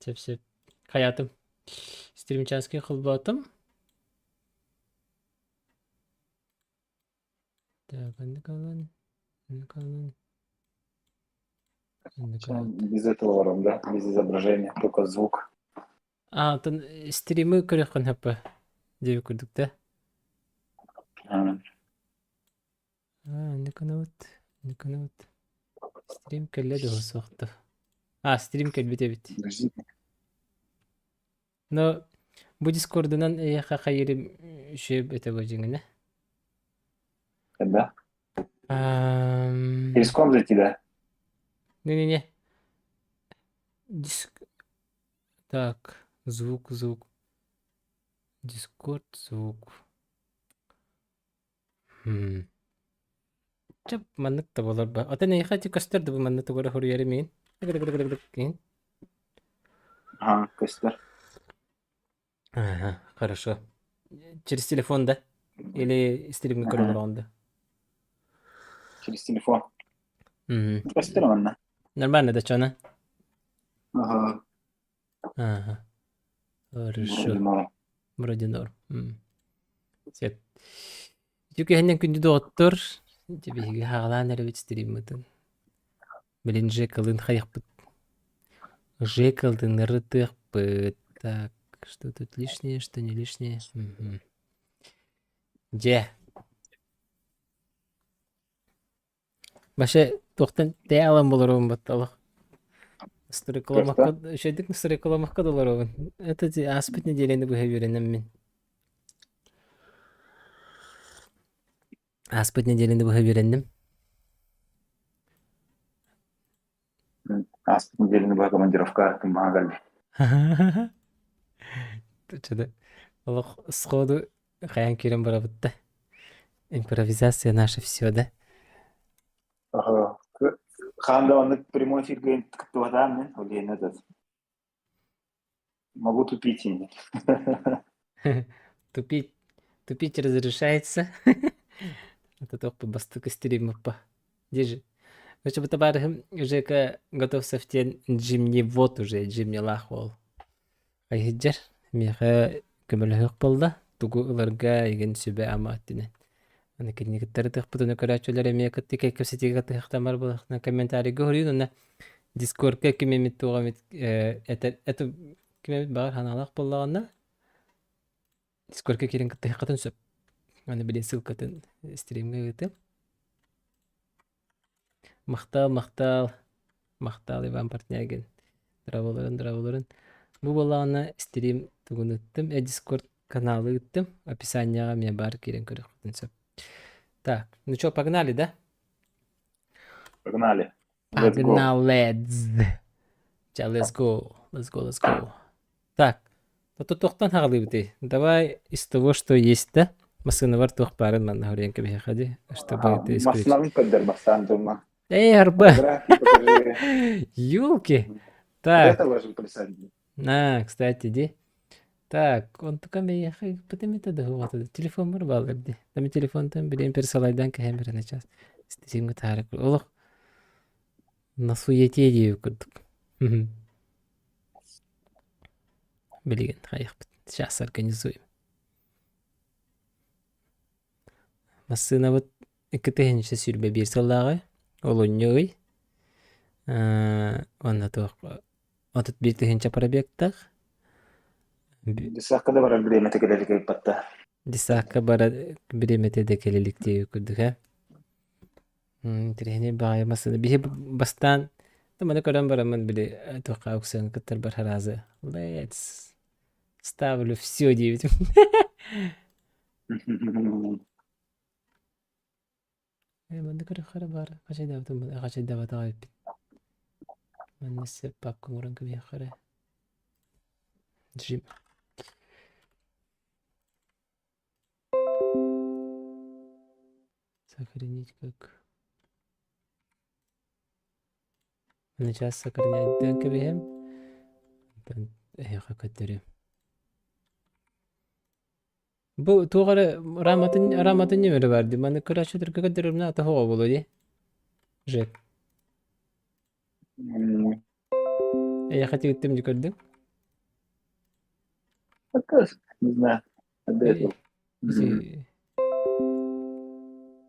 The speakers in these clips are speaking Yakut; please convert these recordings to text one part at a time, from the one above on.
Сөп-сөп. Хайаатым. Стримчаски холбоотум. Так, оннук ылан, оннук ылан, оннук ылан. Без этого ворон, да? Без изображения, только звук. А, оттон стримы көрүөххүн сөп диэбит курдук да? А, А, оннук гынабыт, оннук гынабыт. Стрим кэллэ дуо суох дуо? А, стрим кэлбит эбит. Подожди. Но бу дискордунан эйиэхэ хайыырым үчүгэй этэ бу дьиҥинэ. Когда? Ам, Через комп зайти, да? Не-не-не. Диск... Так, звук, звук. Дискорд, звук. Хм. Чэ, маннык да буолар ба. Атын эйиэхэ ити көстөр да бу манна тугу эрэ суруйар имиин. Ага, көстөр. Ага, хорошо. Через телефон, да? Или стримҥэ көрө Ага, олороҕун да? через телефон. Мгм. Көстөр манна. Нормально да, чё Ага, Ага. вроде Хорошо. норм. Вроде норм. М. Сөп. Үтүө күһүнэн күндү доҕоттор, дьэ биһиги хаалаан эрэбит стриммытын. Билин Жекалыын хайахпыт. Жекалдын ырытыахпыт. Так, что тут лишнее, что не лишнее. Мгм. Дьэ. Вообще, туохтан тэйэ алан болоробун батталах. Көстө? Стройкаламакка, үчүгэйдик стройкаламакка да олоробун. Это ааспыт неделяны быһа үөрэнэммин. Ааспыт неделяны быһа үөрэнним. Ааспыт неделяны быһа командировка артым маһа Что-то олох сходу хайаан киирэн барабыт да. Импровизация наша все, да? Ага. Хаан да оннук прямой эфиргэ кыттыбатаан мин, ол иһин этот могу тупить ини. Тупить, тупить разрешается. Это только бастакы стриммаппа. Дежи. Короче, бу табаарыһым Жека Готовцев диэн Джимни вот уже Джимнилаах уол. Хайыһыдьар миэхэ көмөлөһүөх буолла. Тугу ыларга игин сүбэ-ама өттүнэн. Аны кинини кытта ырытыахпытын көрөөччүлэр эмиэ кытта кэпсэтиигэ кыттыһыахтамар буоллахтарына комментарийга суруйун уонна Дискордка ким эмит туох эмит этэр это ким эмит баҕар санаалаах буоллаҕына Дискордка киирэн кыттыһыаххытын сөп. Аны билин ссылкатын стримҥэ ыытыам. Махтал, махтал, махтал Иван Портнягин. Дорооболорун, дорооболорун. Бу буоллаҕына стрим тугун ыыттым, э Дискорд каналы ыыттым. Описанияҕа эмиэ баар киирэн көрүөххүтүн сөп. Так, ну что, погнали, да? Погнали. Let's go. Погнали. Ча, let's go. Let's go, let's go. Так, туохтан хаҕалыыбытый? Давай из того, что есть, да? Массыынабар туох баарын манна хоруйан кэбиһиэхэ дии, чтобы это исключить. Массыынабын көрдөр бастаан думма. Эй, арба! Фотографии покажи. Ёлки! Вот Так, это ложу присадить. на, кстати, ди. Так, онтукам эйиэхэ ыыппытым да уота телефоммар бааллар дии. Там телефонтан билиэн персалайдан кэһэн баран час. Стримҥэ таһаара олох на суете диэбит курдук. Билигин хайыахпыт. Сейчас организуем. Массыынабыт 2021 сыллааҕы олунньу ый уонна туох 31 тыһыынча пробегтаах. Десакка да барар бириэмэтэ кэлэ илик ыйыппатта. Десакка барар бириэмэтэ да кэлэ илик диэбит курдук ээ. Интэриэһинэй баҕайы массыына. Биһи бастаан маны көрөн бараммын били туохха аукционҥа кыттарбар сразу let's ставлю все диэбитим. Э, манна көрөххө эрэ баар хачайдаабытым хачайдаабатах эбиппит. Манна сөп папка оҥорон кэбиһиэххэ эрэ. Джим. Сохранить как. Начаас сохраняйдаан кэбиһэм. Онтон эһиэхэ көрдөрүөм. Бу туох эрэ раматын раматын нөмөрө баар дии. Маны көрөөччүлэргэ көрдөрөрүм наата суоҕа буолуо дии. Жек. Эйиэхэ тигиттим дии көрдүҥ? Это, не знаю, до этого. Ити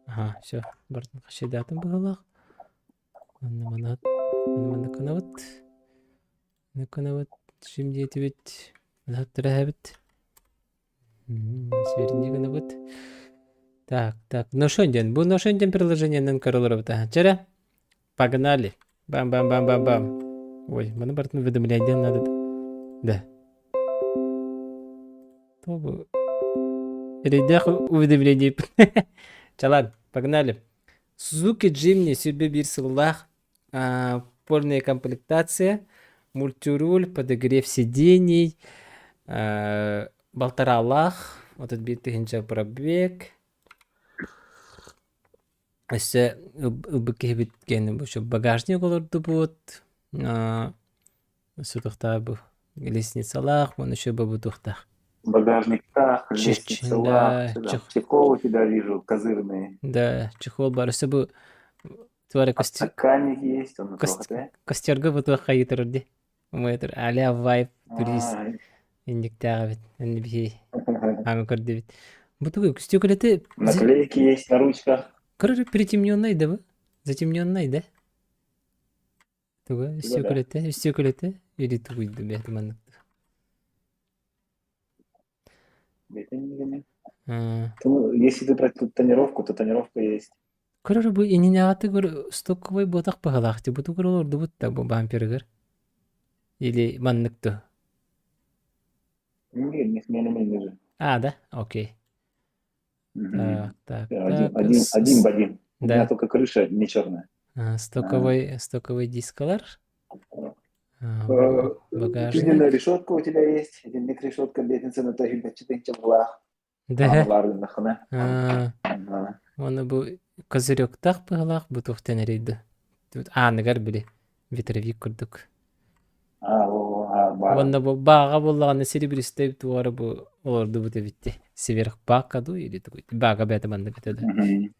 Аха, все, бартын хашайдаатын быһыылаах. Манна манна манна гынабыт. Манна гынабыт. Шим диэтибит. Манна тыраһабыт. Сверни гынабыт. Так, так. Notion диэн. Бу Notion диэн приложениенан көрөлөр эбит. Чэрэ, погнали. Бам-бам-бам-бам-бам. Ой, маны барытын уведомлять надо. Да. То бу Эрэйдээх уведомление. Чалан, погнали. Suzuki Jimny сүүрбэ биир сыллаах полная комплектация, мультируль, подогрев сидений, балтараалаах, 31 тыһыынча пробег. Өссө ылбыт киһибит киэнэ бу багажник олордубут, Сутуктаах бу лестницалаах уонна еще бобутуохтаах. Багажниктаах, лестницалаах, да, чехол у тебя вижу, козырные. Да, чехол бар. Өссө бу туара Подстаканник есть, он Костерга бу туох хайытыр ди. Умайтыр аля вайп турист инниктээҕ эбит. Энни биһи ааҥы көрдүбүт. Бу тугу күстүкөлөтө Наклейки есть на ручках. Короче, притемненный да бу? Затемненный да? Туга Да-да. өстүөкүлэтэ, өстүөкүлэтэ или тугуйду бэйэтэ маннык Бэтин Аа. Ну, если ты брать тут тонировку, то тонировка есть. Көрөр бу иннинээҕитигэр стоковай буотах быһалаах дии бутугар олордубут да бу бамперыгар или маннык дуо? Не, не, не, не, ниже. А, да? Окей. Мгм. Так, так, Один, так. один, один в один. У меня Да. только крыша не черная. А, А, стоковай, стоковай дискалар. А, э, багажник. Тюненная решетка у тебя есть. Дневник решетка лестница на тоже Да. Аналарынахына. А, Ага. Уонна бу козыректаах быһалаах бу туохтан эрийдэ. Ааныгар били ветровик курдук. А, о, а, бар. Уонна бу бааҕа буоллаҕына серебристэй туора бу олордубут эбитти. Сверхбака дуу или тугуй баага бэйэтэ маннык этэ да. Мгм.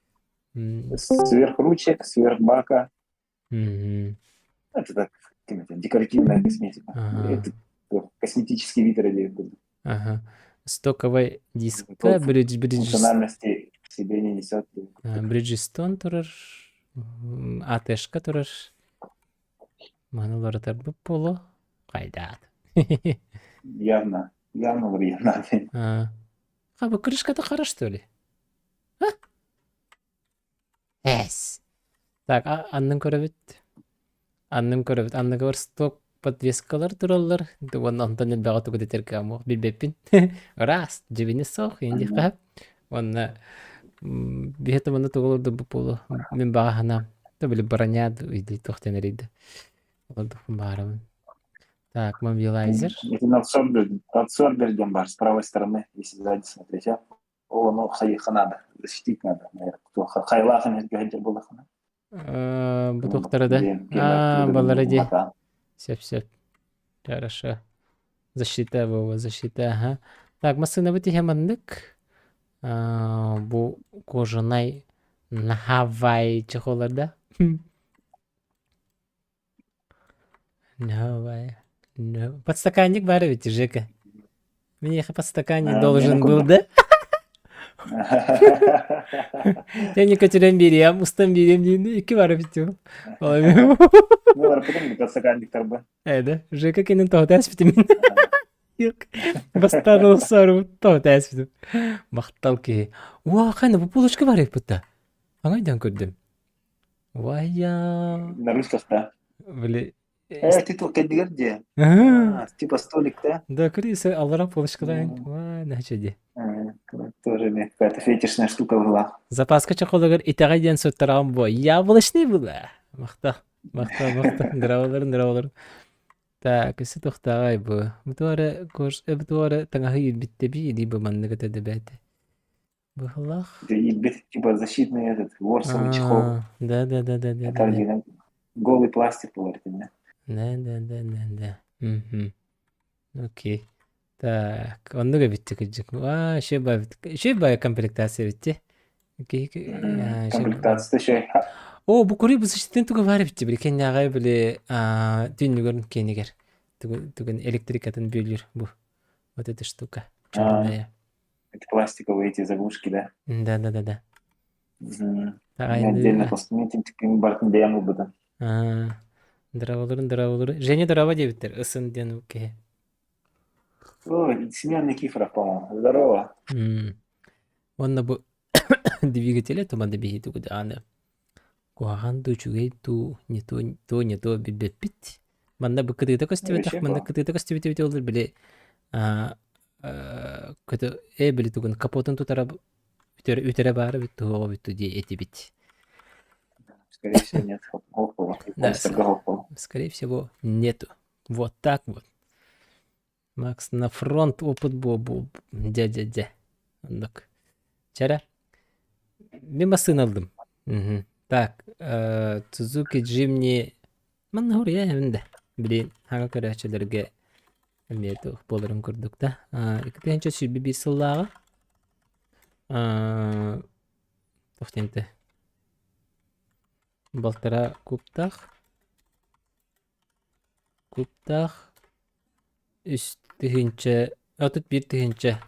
М, Сверх ручек, сверх бака. мгм. Это так, как это, декоративная косметика. Ага. Это косметический вид ради Ага. Стоковай диска Тот бридж бриджис функциональности в себе не несет. Бриджестон турар, АТшка турар. Маны уларытарбыт буолуо. Хайдаат. Явно, явно вредна. А, бу крышката хара что ли? А? Эс. Так, аннын көрөбүт. Аннын көрөбүт. Анныгар сток подвескалар тураллар. Уонна онтон элбэҕи тугу дэтэргэ амуох билбэппин. Ыраас, дьибини суох, индиэххэ. Уонна биһи манна тугу олордорбут буолуо. Мин баҕа санаам. То били броня или туох диэн эрийдэ. Олордохпун баарабын. Так, мобилайзер. Это абсорбер, абсорбер диэн бар с правой стороны, если сзади смотреть, а? О, ну хайыха надо, защитить надо, наверное. Хайлаах энергия буоллахына. Бу туохтара да? Аа, балара дии. Сөп, сөп. Хорошо. Защита буолуо, защита, аха. Так, массыынабыт иһэ маннык. Аа, бу кожанай Нахавай чехолар да? Нахавай. No. Подстаканник баар эбит Жека. Миэхэ подстаканник должен был, да? Я не көтүрэн биэриэм, устан биэриэм диэн икки баар эбит дуу. Ну, барбытым подстаканниктарбын. Ээ да, Жека кинин тоһута эспитим. Бастаан олсору тоһута эспитим. Махтал киһи. Уа, хана бу булочка бар эбит да. Аңайдан көрдүм. Вая. На ручках-то. Били Э, ты только где? А, типа столик, да? Да, криса, аллара полочкалаан. Ва, наче ди. Тоже мне какая-то фетишная штука была. Запаска чохолугар итэҕэй диэн суттараҕым буо. Яблочный была. Махта, махта, махта. Дыраваларын, дыраваларын. Так, өссө туохтааҕай бу? Бу туора курс, бу туора таҥаһы иирбиттэби илии бу маннык этэ дэбээтэ. Быһылах. Иирбит, типа защитный этот ворсовый чехол. Да, да, да, да, да, да, Это да. один голый пластик был, да? Да, да, да, да, да. Мгм. Окей. Так, оннук эбитти кырдьык. Аа, үчүгэй комплектация эбитти. Комплектация еще. Оо, бу курий бу тугу баар эбитти били кэннээҕи били түүнүгэр киэнигэр тугун электрикатын бүөлүүр бу. Вот эта штука А, черная. это пластиковые эти заглушки, да? Да-да-да-да. Мгм. У Таайны отдельно барытын бэйэм ылбытым. Дыраваларын дыравалары. Женя дырава диэбиттэр. Ысын диэн киһи. О, Семен Никифоров, по-моему. Здорово. М. Уонна бу двигателэ туманы биһи тугу даҕаны куһаҕан дуу, үчүгэй дуу, не то, то не то билбэппит. Манна бу кытыыта көстүбэтэх, Вообще, манна по кытыыта көстүбүт эбит ол били а, көтө э били тугун капотун тутара үтэрэ, үтэрэ баара бүттү туһуоҕа бүттү дии этибит. Скорее всего, нет. Хоппало. Да, Японецтарга хоппало. скорее всего, нету. Вот так вот. Макс на фронт опыт бу дядя-дя. Оннук. Чара. Мен массыына ылдым. Мгм. Так, Suzuki Jimny манна хуруйа да. Блин, хаҥа көрөөччүлэргэ эмиэ туох буоларын курдук да. 2021 сыллааҕы туох диэнтэй балтараа кубтаах кубтаах үс тыһыынча 31 тыһыынча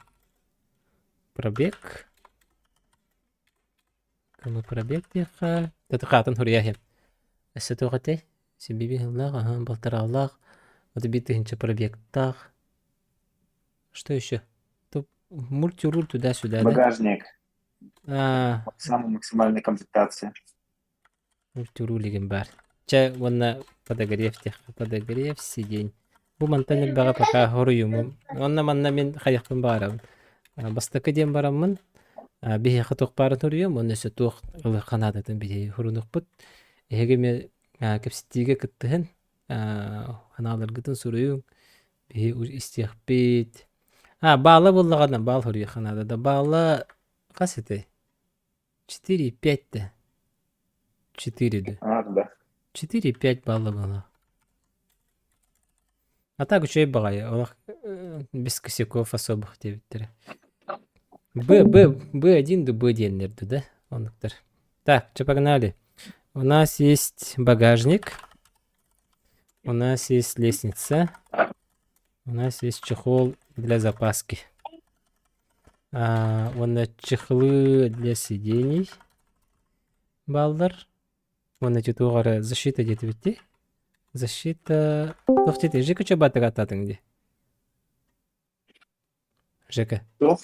пробег Кому пробег диэххэ татыкаатын суруйа иһин. Өссө туох этэй? Сибиби сыллаах, аһа, балтараалаах, 31 тыһыынча пробегтаах. Что еще? Тут мультируль туда-сюда, да? Багажник. А, Самая максимальная комплектация. мультируль игин баар. Чэ, уонна подогрев диэххэ, подогрев сидень. Бу мантан элбэҕи пока хоруйумум. Уонна манна мин хайахпын баарабын. Бастакы диэн бараммын, биһиэхэ туох баарын суруйуом, уонна өссө туох ылыахха наадатын биһиги сурунуохпут. Эһиги эмиэ кэпсэтиигэ кыттыһын, санааларгытын суруйуҥ, биһи истиэхпит. А, баала буоллаҕына баал суруйуохха наада да. Баала хас этэй? 4,5 да. 4 да. А, да. 4,5 балла было. А так үчүгэй баҕайы, олох без косяков особых диэбиттэрэ. Б, Б, Б1 да Б диэннэр да, оннуктар. Так, что погнали. У нас есть багажник, у нас есть лестница, у нас есть чехол для запаски. А, уонна чехлы для сидений бааллар. Уонна туох эрэ защита диэтибит дии. Защита... Туох диэтий? Жека чё баатыгааттаатыҥ дии? Жека. Туох?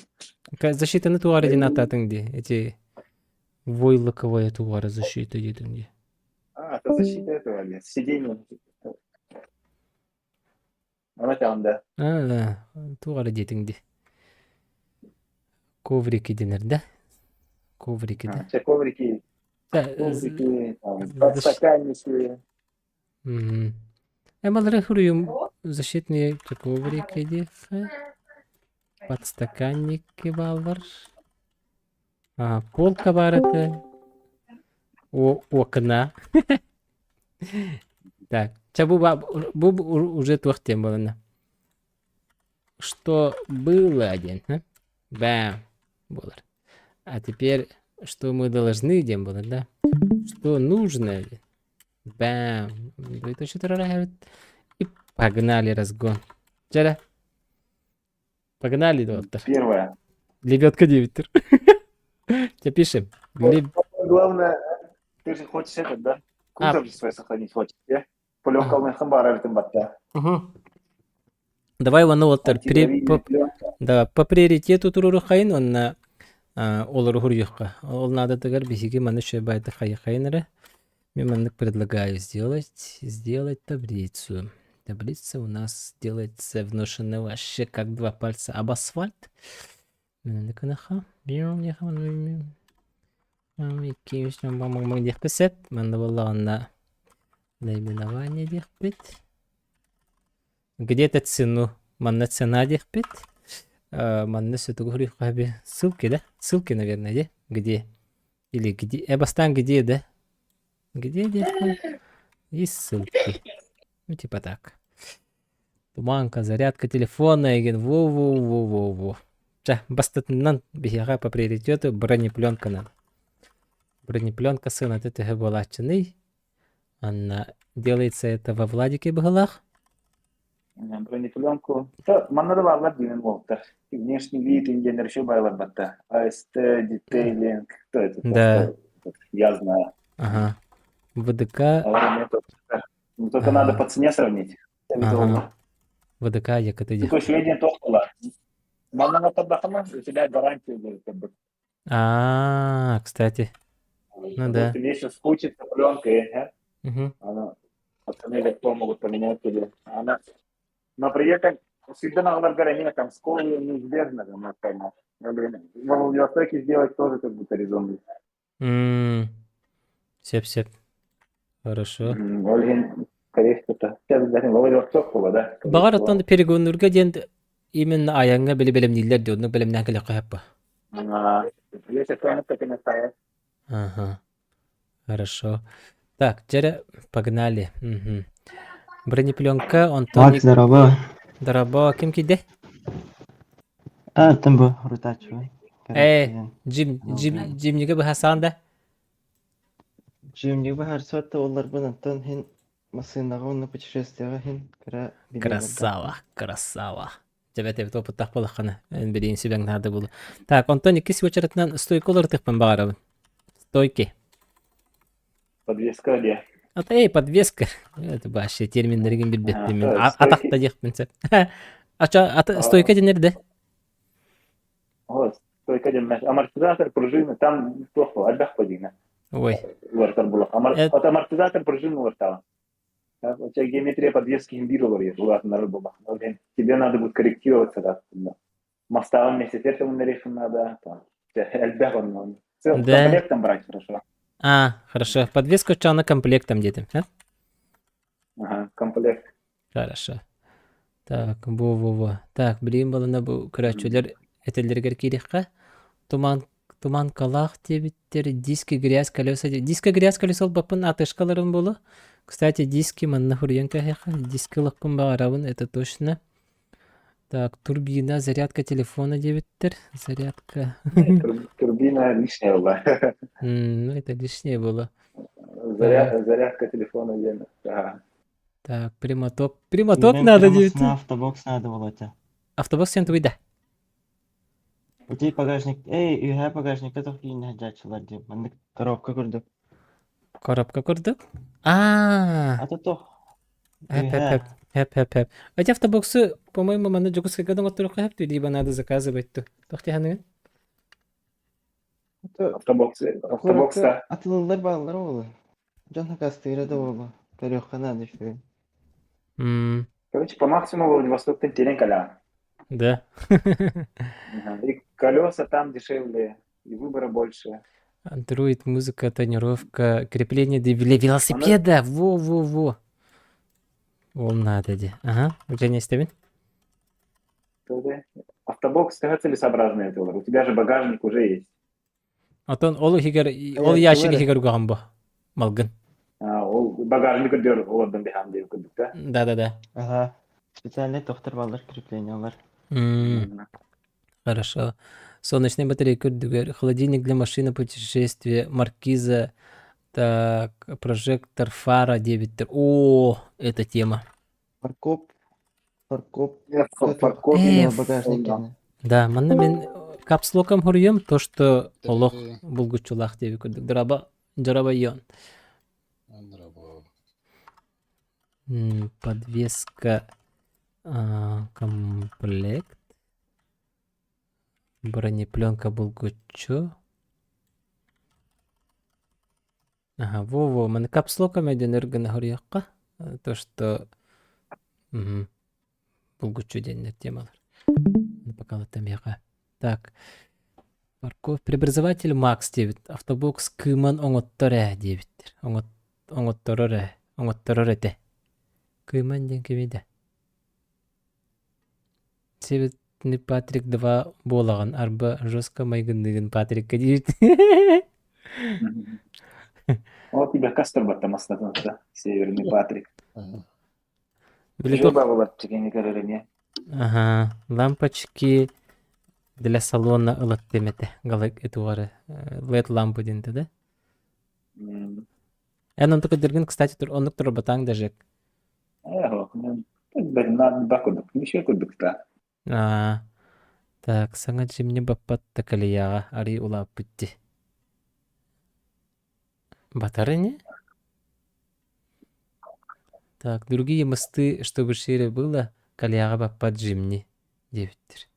Защитаны туох эрэ диэн ааттаатыҥ дии. Эти войлоковая туох эрэ защита диэтиҥ дии. А, это защита этого, нет, сиденья. Она там, да. А, туох эрэ диэтиҥ дии. Коврики дэнэр да? Коврики да? А, все коврики, Да, коврики, там, защ- подстаканники. Мгм. Эмалары хуруйум защитные коврики диэххэ. Подстаканники бааллар. А, полка баар этэ. О, окна. Так, чэ бу, бу уже туох диэн буолана. Что было диэн, а? Бэм буолар. А теперь, что мы должны диэн буолар, да? Что нужно диэн. Бэм. И погнали разгон. Чэ Погнали, доктор. Первое. Лебедка диэбиттэр. Тебе пишем. Леб... Главное, ты же хочешь этот, да? Кузов же свой сохранить хочешь, да? Пленка баар батта. Угу. Давай уонна уолаттар при, по, да, по приоритету туруоруххайын уонна олору хуруйуохха. Ол наадатыгар биһиги маны шөбайды хайыхайын эрэ. Мен маннык предлагаю сделать, сделать таблицу. Таблица у нас делается внушена вообще как два пальца об асфальт. Диэхпит Манна буоллаҕына наименование диэхпит. Где-то цену. Манна цена диэхпит. Манна сөтүгү Ссылки, да? Ссылки, наверное, де? Где? Или где? Э, бастаан где, да? Где диэххэ? И ссылки. Ну, типа так. Туманка, зарядка телефона, игин во-во-во-во-во. Чэ, бастатынан биһиэхэ по приоритету бронепленка надо. Бронепленка сыаната төһө буолааччыный? Анна делается это во Владике быһылаах. Бронепленку. Манна да бааллар диэн уолаттар. Внешний вид диэннэр еще баалар батта. АСТ, детейлинг, кто это? Да. Я знаю. Ага. ВДК. Ну, только надо по цене сравнить. Ага. ВДК ЯКТ. Такой средний тохтала. Манна табахана, у тебя гарантия будет. А, кстати. Ну да. Если скучится пленкой, она пацаны легко могут поменять тебе. Она, но при этом всегда на городе там сколы неизбежно, там, Во Владивостоке сделать тоже как будто резонно. Сөп-сөп. Хорошо. Ол иһин, скорее всего, Владивосток була, да? Баҕар оттон перегоннурга диэн именно айаҥҥа били бэлэмнииллэр дии, оннук бэлэмнээн кэлиэххэ сөп ба? Ага. Хорошо. Так, дьэрэ, погнали. Мгм. Бронепленка, онтон... Макс, здорово. Дорообо, ким киирдэ? А, там был Рутачевый. Э, Джим, Джим, Джимнига быһасаан да? Джимнига быһаарсыбат олларбын онтон иһин массыынаҕа уонна путешествиеҕа иһин кыра Красава, красава. Дьэбэт эбит опыттаах буолаххына, эн билигин сүбэҥ наада буолуо. Так, онтон иккис уочаратынан стойка уларытыахпын баҕарабын. Стойки. Подвеска диэ. Ата эй, подвеска. Это вообще терминнэригин билбэппин мин. Атахта диэхпин сөп. Ача, ата стойка дэнэр да? О, стойка диэн амортизатор пружины, там туох элбэх подиина. Ой. Уларытар буолар. Амортизатор пружины улартаҕын. У тебя геометрия подвески биир олоруйар, улаатыннарар буоллах. Тебе надо будет корректироваться, да. Мастаҕын месяцер тылыннарыаххын наада, там, элбэх онно. Да. Комплектом брать хорошо. А, хорошо. Подвеску чана комплектом диэтим, а? Ага, комплект. Хорошо. Так, во-во-во. Так, билигин балана бу көрөөччүлэр этэллэригэр киириэххэ. Туман туманкалаах диэбиттэр, диски грязь колеса диски грязь колеса ылбаппын атышкаларым буолуо. Кстати, диски манна суруйан кэһиэххэ. Диски ылыахпын баҕарабын, это точно. Так, турбина, зарядка телефона диэбиттэр. Зарядка. Турбина лишняя была. Ну, это лишнее было. Зарядка телефона диэн. Так, прямоток. Прямоток надо диэбит. Автобокс надо было это. Автобокс сен тугуйда? Ити багажник, эй, үһэ багажникка тох киинэ дьаачылар диэн. Маннык коробка курдук. Коробка курдук? А, Ата тох. Хэп хэп хэп. Хэп хэп хэп. Эти автобоксы, по-моему, манна Дьокуускайга оҥотторуохха сөп либо надо заказывать ту. Туох тиһаныгын? Автобокс, автобокста. Атылылар бааллар оҕолор. Дьон хакастыыра да буолуо. Көрүөххэ наада үчүгэй. Короче, по максимуму Владивостоктан терен коля. Да. И колеса там дешевле, и выбора больше. Андроид, музыка, тонировка, крепление для велосипеда. Во-во-во. Ол надо де. Ага, Женя истэбин. Автобокс целесообразный это. У тебя же багажник уже есть. Отон ол иһигэр ол ящик иһигэр угаҕын бу малгын. Ол багажник көрдөр олордон биһаам диэн курдук да. Да-да-да. Ага. Специальный тохтор баллар креплениялар. Хорошо. Солнечная батарейка үрдүгэр, холодильник для машины путешествия, маркиза, так, прожектор, фара диэбиттэр. О, это тема. Фаркоп, фаркоп, Фаркоп, багажник кэннэ. Да, манна мин капслоком хоруйум то, что олох булгуччулаах диэби курдук. Драба, дьарабайон. Подвеска комплект. Бронепленка булгуччу. Аха, во-во, маны капслоком өйдөнөр гына хоруйахха. То, что булгуччу диэннэр темалар. Пока миэхэ. Так. Парков преобразователь Макс диэбит. Автобокс кыыман оҥоттор ээ диэбиттэр. Оҥотторор ээ. Оҥотторор этэ. Кыыман диэн кимий да? Северный Патрик 2 буолаҕын, арба жестко майгынныгын Патрикка диэбит. Ол тебя кастырбатта мастатынта Северный Патрик. Били Ага, лампочки для салона ылаттым этэ. Галык этуары LED лампа диэнтэ да? Эн онтук өйдөргүн, кстати, оннук турбатаҥ даже. Бак курдук, еще курдук да. Аа, так, саҥа Джимни баппат да колеяҕа арый улааппыт дии. Батар ини? Так, другие мосты, чтобы шире было, колеяҕа баппат Джимни диэбиттэр.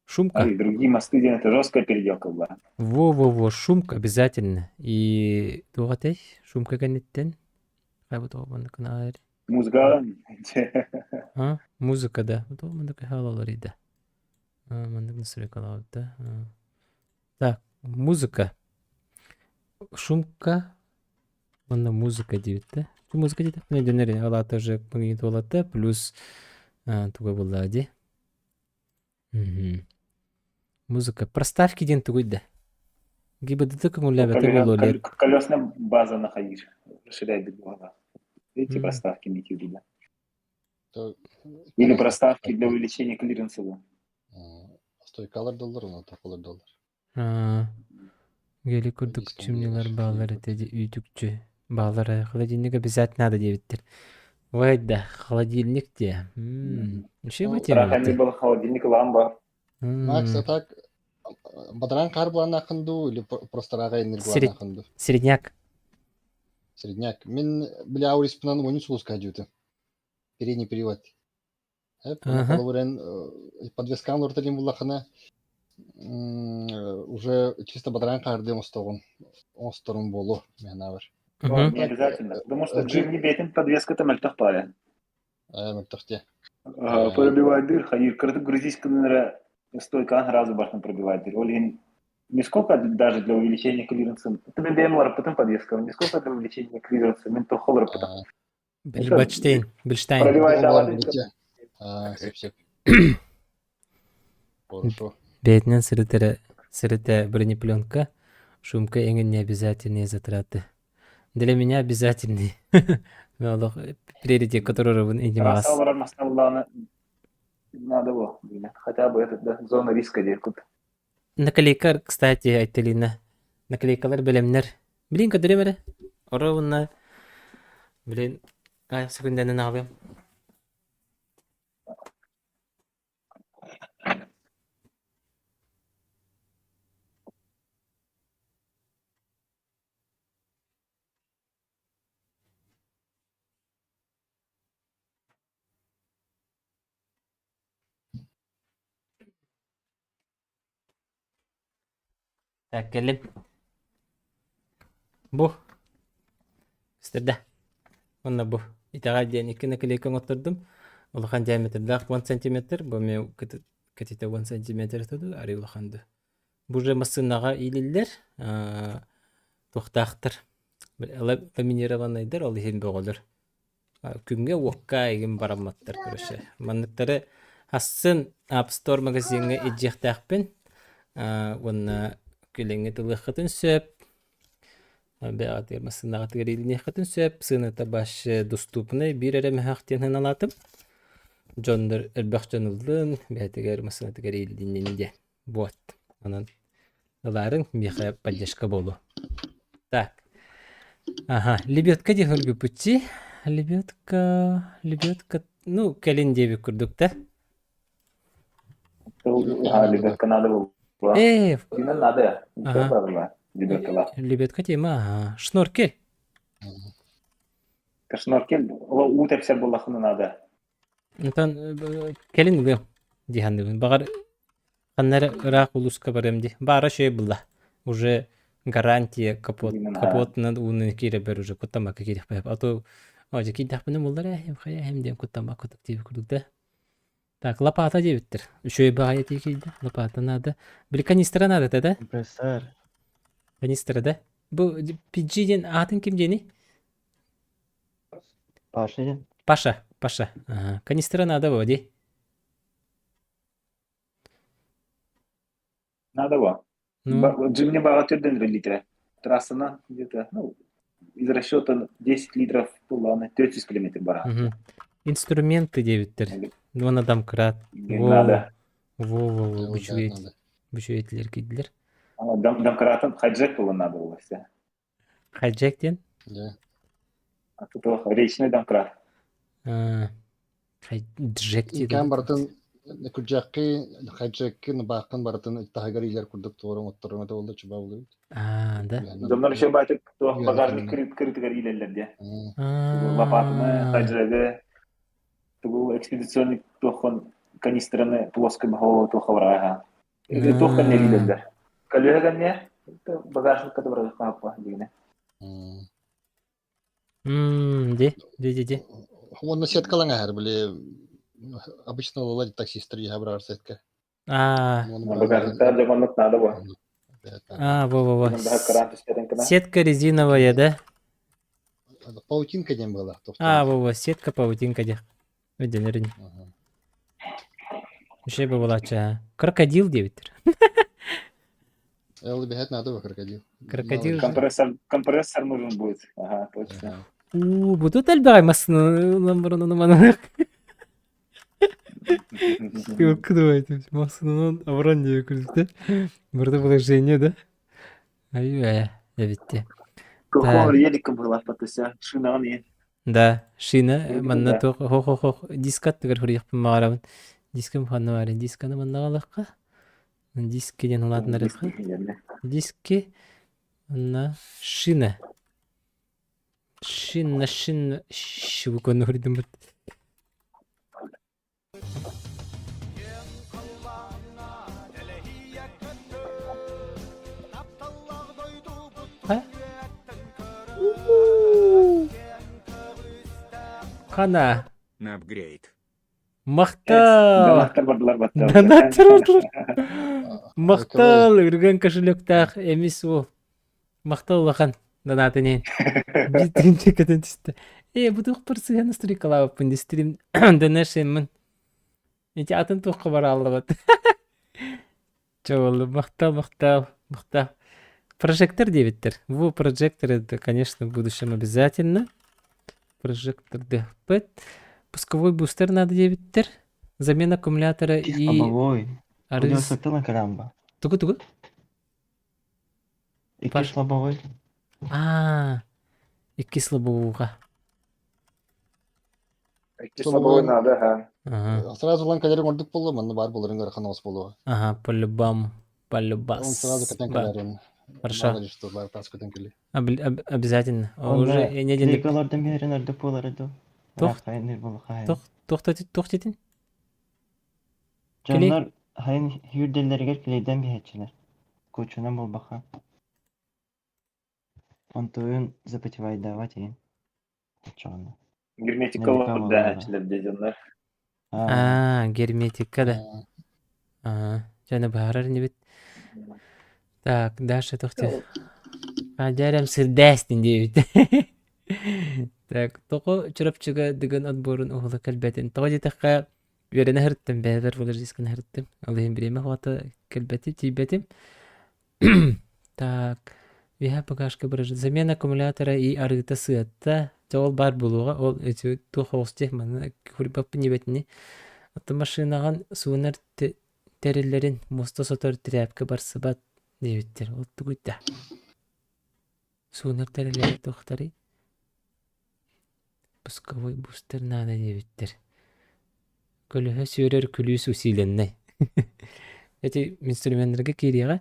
Шумка. А и другие мосты, где это жесткая переделка была. Во-во-во, шумка обязательно. И туох этэй? Шумка кэнниттэн. Музыка. А? Музыка, да. Да. Так, музыка. Шумка. Уонна музыка диэбит да. Музыка диэтэхпинэ дьоннор ол аата уже магнитолата плюс туга буоллаҕа дии. Музыка. Проставки диэн тугуй да? ГИБДД көҥүллээбэтэ буолуо лет. Колесная база нахайыр. Расширяет глаза. Видите, проставки имейте в виду. Или проставки для увеличения клиренса. Стойкалар доллар, онон тохолор доллар. Гели курдук чимнилар баалар этэ үүтүкчү баалар холодильник обязательно надо диэбиттэр. Ой да, холодильник диэ. Еще тема. был холодильник ламба. Макс, а так бадаран хаар былааннааххын дуу или просто рага иннир былааннааххын дуу? Средняк. Средняк. Мин бля ауриспынан уонун сулуска дьүүтүм. Передний привод. Холобурен подвескан орталин буллахына уже чисто бадаран хаардыам остоҕун оҥосторум буолуо мээнэ бар. Не обязательно, потому что Джимни бетин подвеска-то мөлтөх баайа. Мөлтөх дии. Пробивает дыр, хайыр, кырдык грузийская стойкан сразу башню пробивает дыр. Ол иһин не сколько даже для увеличения клиренса. Это мен бэйэм уларыппытым подвеска, не сколько для увеличения клиренса, мен тохо уларыппытым. Бильбачтейн, Бильштайн. Пробивает давай. Сөп-сөп. Хорошо. Бэйэтинэн сырытара сырыта бронепленка, шумка эҥин необязательные затраты. Для меня обязательные. Олох приоритет, который Трасса олорор массаллааны надо было, хотя бы этот, да, зона риска диэкут. Наклейкар, кстати, Айталина. Наклейкалар бэлэмнэр. Блин, көрдөрүм эрэ. Оруобуна, блин, ай, секунданы аҕалыам. Так, кэллим. Бу. Үстэрдэ. Уонна бу. Итэҕэл диэн икки наклейка оҥоттордум. Улахан диаметрдаах 10 сантиметр. Бу эмиэ кэтитэ 10 сантиметр туду, арый улахан ду. Бу же массыынаҕа иилиллэр, туохтаахтар. Ламинированнайдар, ол иһин бөҕөлөр. Күҥҥэ-уокка игин барамматтар короче. Манныктары асын App Store магазиҥҥа илдьиэхтээхпин уонна күлэҥҥэ тылыаххытын сөп. Бэҕэтигэр массыынаҕытыгар иилиниэххитин сөп. Сыаната вообще доступный биир эрэ мөһөөх диэн сыаналаатым. Дьоннор элбэх дьон ыллын, бэйэтигэр массыынатыгар иилиннин диэн. Вот. Онон ылаарыҥ, миэхэ поддержка буолуо. Так. Ага, лебедка диэн көрбүппүт Лебедка, лебедка, ну, кэлин диэбит курдук да. Лебедка надо было. Э, Именно надо. Ага. Лебедка. Лебедка тема, ага. Шноркель. Шноркель, уу тэпсэр буоллахына надо. Онтон кэлин ылыам дии саныыбын. Баҕар ханна эрэ ыраах улууска барыам дии. Баара үчүгэй буолла. Уже гарантия капот капотунан уунан киирэрбэр уже куттаммакка киириэхпин сөп. А то дьэ киирдэхпинэ буллар ээ хайа эһэм диэн куттаммакка курдук диэбит курдук да. Так, лопата диэбиттэр. Үчүгэй баҕайы этии киирдэ. Лопата наада. Били канистра наада этэ да? Компрессор. Канистра да? Бу PG диэн аатын ким диэний? Паша диэн. Паша, Паша. Ага. Канистра надо было, дии. Надо было. Ну, Джимни баҕа түрдэн литра. Трассана где-то, ну, из расчета 10 литров буллаҕына 400 километр бараҕын. мгм. Инструменты диэбиттэр. Уонна домкрат. Не Во, надо. во-во-во, Да, надо. бүчүөйтилэр киирдилэр. Домкратом хайджек было надо было все. Хайджек диэн? Да. А тут речной домкрат. Джек Иккиэн барытын күрдьэххи, хайджеккин, бааххын барытын таһыгар иилэр курдук туоран отторуҥа да буолла чуба булуйбут. Аа, да. Дьоннор еще баатык туох багажник кырыытыгар иилэллэр диye. Лопатаны, хайджегы, тугу экспедиционный туоххон канистраны плоскым хоо туохха бараха. Туох кэннэ иилэллэр. Көлүөһэ кэннэ багажникка да бараха дигине. Ди, ди, ди, ди. Уонна сеткалаҥ аһар, били обычно ылалар таксистар иһэ барар сетка. Аа. Багажниктар дьоҥоннук наада бу. А, во-во-во. Сетка резиновая, да? Паутинка диэн была. А, во-во, сетка паутинка диэх. Өйдөнөрүн. Үчүгэй буолааччы. Крокодил диэбиттэр. Эл бэһэт надо бы крокодил. Крокодил. Компрессор, компрессор нужен будет. Ага, точно. У, бу тут элбэҕи массыына баран манан. Кыдывайте, массыынан абаран диye күлдү. Burada положение да. Ай, эбитти. Кохор елик была фотося. Шинаҕын иһин. Да, шина манна туох хо-хо-хо дискат тыгар хуруйахпын баҕарабын. Дискым ханна баарый? Дисканы манна ылыахха. Диски диэн улаатыннарыахха. Диски манна шина. Шина, шина, щелканы хуруйдум. Хана. На апгрейд. Махтал! Донаттар бардылар баттал. Донаттар бардылар. Махтал, үргэн кошелектаах эмис уол. Махтал улахан донатын иһин. Биир көтөн түстэ. Ээ, бу туохпар сыһыан стрикалаабыппын дии стрим донешеммин. Ити атын туохха барааллыбат. Чэ буолла, махтал, махтал, махтал. Прожектор диэбиттэр. Бу прожектор это, конечно, в будущем обязательно. Прожектор ДХП. Пусковой бустер надо диэбиттэр. Замена аккумулятора и Слабовой. арыз. карамба. Тугу-тугу? Икки слабовой. А, икки слабовуха. Икки слабовой надо, ага. Ага. Сразу лан кэлэрин ордук буолла, манна баар буоларын ыарахан оҕус буолуо. Ага, по-любому. Он сразу Полюбас. көтөн Ба. кэлэрин. Хорошо. Мало ли что, баар таас көтөн кэлиэ. Обязательно. Уже Онно не один клейкалордон биэрин ордук буолара дуу. Туох Хайын буолу хайын. туох туох туох титин? Клей? Дьоннор хайын үүрдэллэригэр клейдэн биһээччилэр. Кучунан буолбаха. Онтуйун запотевайдаабат иһин. Оччоҕуна. Герметика Нелика буолара. дэһээччилэр диэжэннэр. Аа. Аа, герметика да. Аа, дьоно быһаарар инибит. Так, Даша тохти. Дьээрэм сирдээстин диэбит. Так, тоҕо Чурапчыга Дыгын отборун уһула кэлбэтин? Тоҕо диэтэххэ, үөрэнэ сырыттым, бэйэбэр вложисканы сырыттым. Ол иһин бириэмэ хуата кэлбэтим, тиийбэтим. Так, үөһэ багажка бырыжы. Замена аккумулятора и арыыта сыатта. Дьэ ол баар буолуоҕа. Ол эти туох оҕус диэх манна курбаппын диэбэтини. Оттон машинаҕын суунар тэриллэрин муоста сотор тряпка барсыбат диэбиттэр. Ол тугуй да? Суунар тэриллэри туохтарый? Пусковой бустер наада диэбиттэр. Көлөһө сүөрэр күлүүс усиленнай. Эти инструменнарга киириэҕэ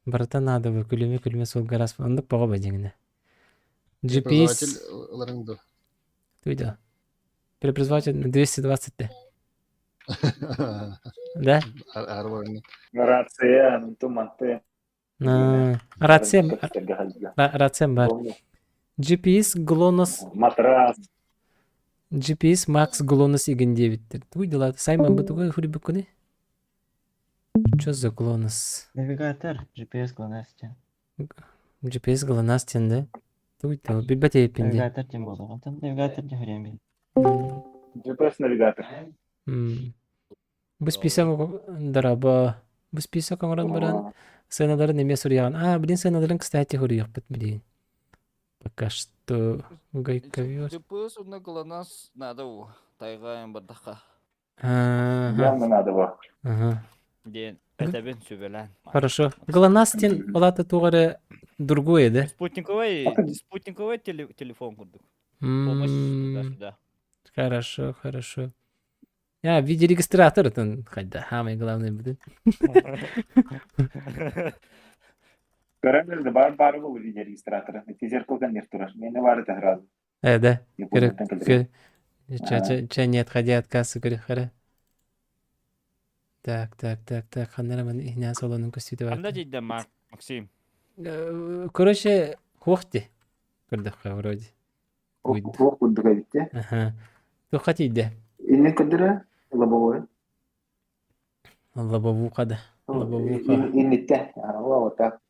барыта наада бу күлүмэ-күлүмэ суолга араас оннук боҕо ба дьиҥинэ. Преобразователь GPS ыларыҥ дуо? туйда. Преобразователь на 220 т. Да? Арбарыҥ. Рация, туманты. Рация рация бар. GPS GLONASS Матрас. GPS Max GLONASS игин диэбиттэр. Тугуй дела Саймон бу тугу хуруйбуккуный? Что за GLONASS? Навигатор, GPS GLONASS диэн. GPS GLONASS диэн да? Тугуй да билбэт эбиппин дии. Навигатор диэн буолуоҕа. Онтон навигатор диэн хөрүөн бил. GPS навигатор. Бу список дорообо. Бу список оҥорон баран сыаналарын эмиэ суруйаҕын. А, блин, сыаналарын кстати суруйуохпут билигин. Пока что гайковер. GPS уонна ГЛОНАСС надо уу тайҕаан бардахха Ага. Явно надо было. Ага. диэн этэбин сүбэлээн. Хорошо. ГЛОНАСС диэн ол аата туох эрэ другое, да? Спутниковай спутниковай телефон курдук. Помощь туда-сюда. Хорошо, хорошо. Я видеорегистратор ытын хайда, самый главный будет. Көрөн да бар бар был видеорегистратора. Эти зеркалдан не турар. Мени бар это сразу. Да. Ча, ча, не отходя от кассы, говорю, хара. Так, так, так, так, ханнара ман ихнаа солонун көстүүтэ бар. Ханна дийдэ Максим? Короче, хуохти. Көрдөххө вроде. Туох курдук эбит те. Аха. Туохха тиийдэ? Иннин көрдөрө лобовой. Лобовуха да. Лобовуха. Инниттэ. Вот так.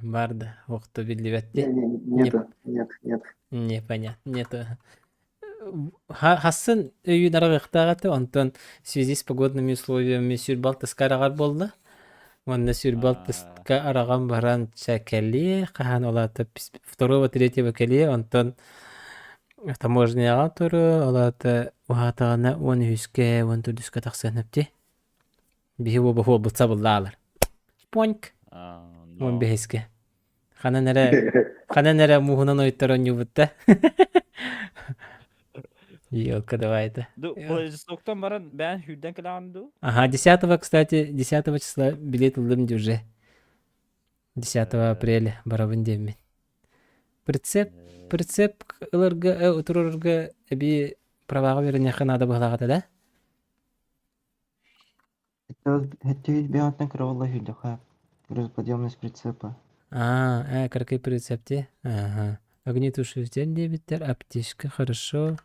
Бар да, охто биллибэт де. Нету, нет, нет. Непонятно, нету. Хассын өйүн арагыктаах этэ, онтон в связи с погодными условиями сүрбалтыска араҕар буолла. Уонна сүрбалтыска араҕан баран чэ кэлиэ, хаһан ол аата второго, третьего кэлиэ, онтон таможняҕа туруо, ол аата уһаатаҕына 13-кэ, 14-кэ тахсыан сөп Биһи уоба буолбут сабыллаалар. Поньк! 15-кэ. Ханан эрэ ханан эрэ мууһунан ойуттар оонньуубут да. Елка давай это. Владивостоктан баран бэйэн сүүрдэн кэлэҕин дуу? Ага, 10 кстати, 10 числа билет ыллым дии уже. 10 апреля барабын диэммин. Прицеп, прицеп ыларга, турарга эбии праваҕа үөрэниэххэ наада быһалаах этэ да? Хэттиһит биһантан кыра сүүрдэххэ грузоподъемность прицепа. А, кыракый прицеп дии. Ага. Огнетушитель диэбиттэр, аптечка, хорошо.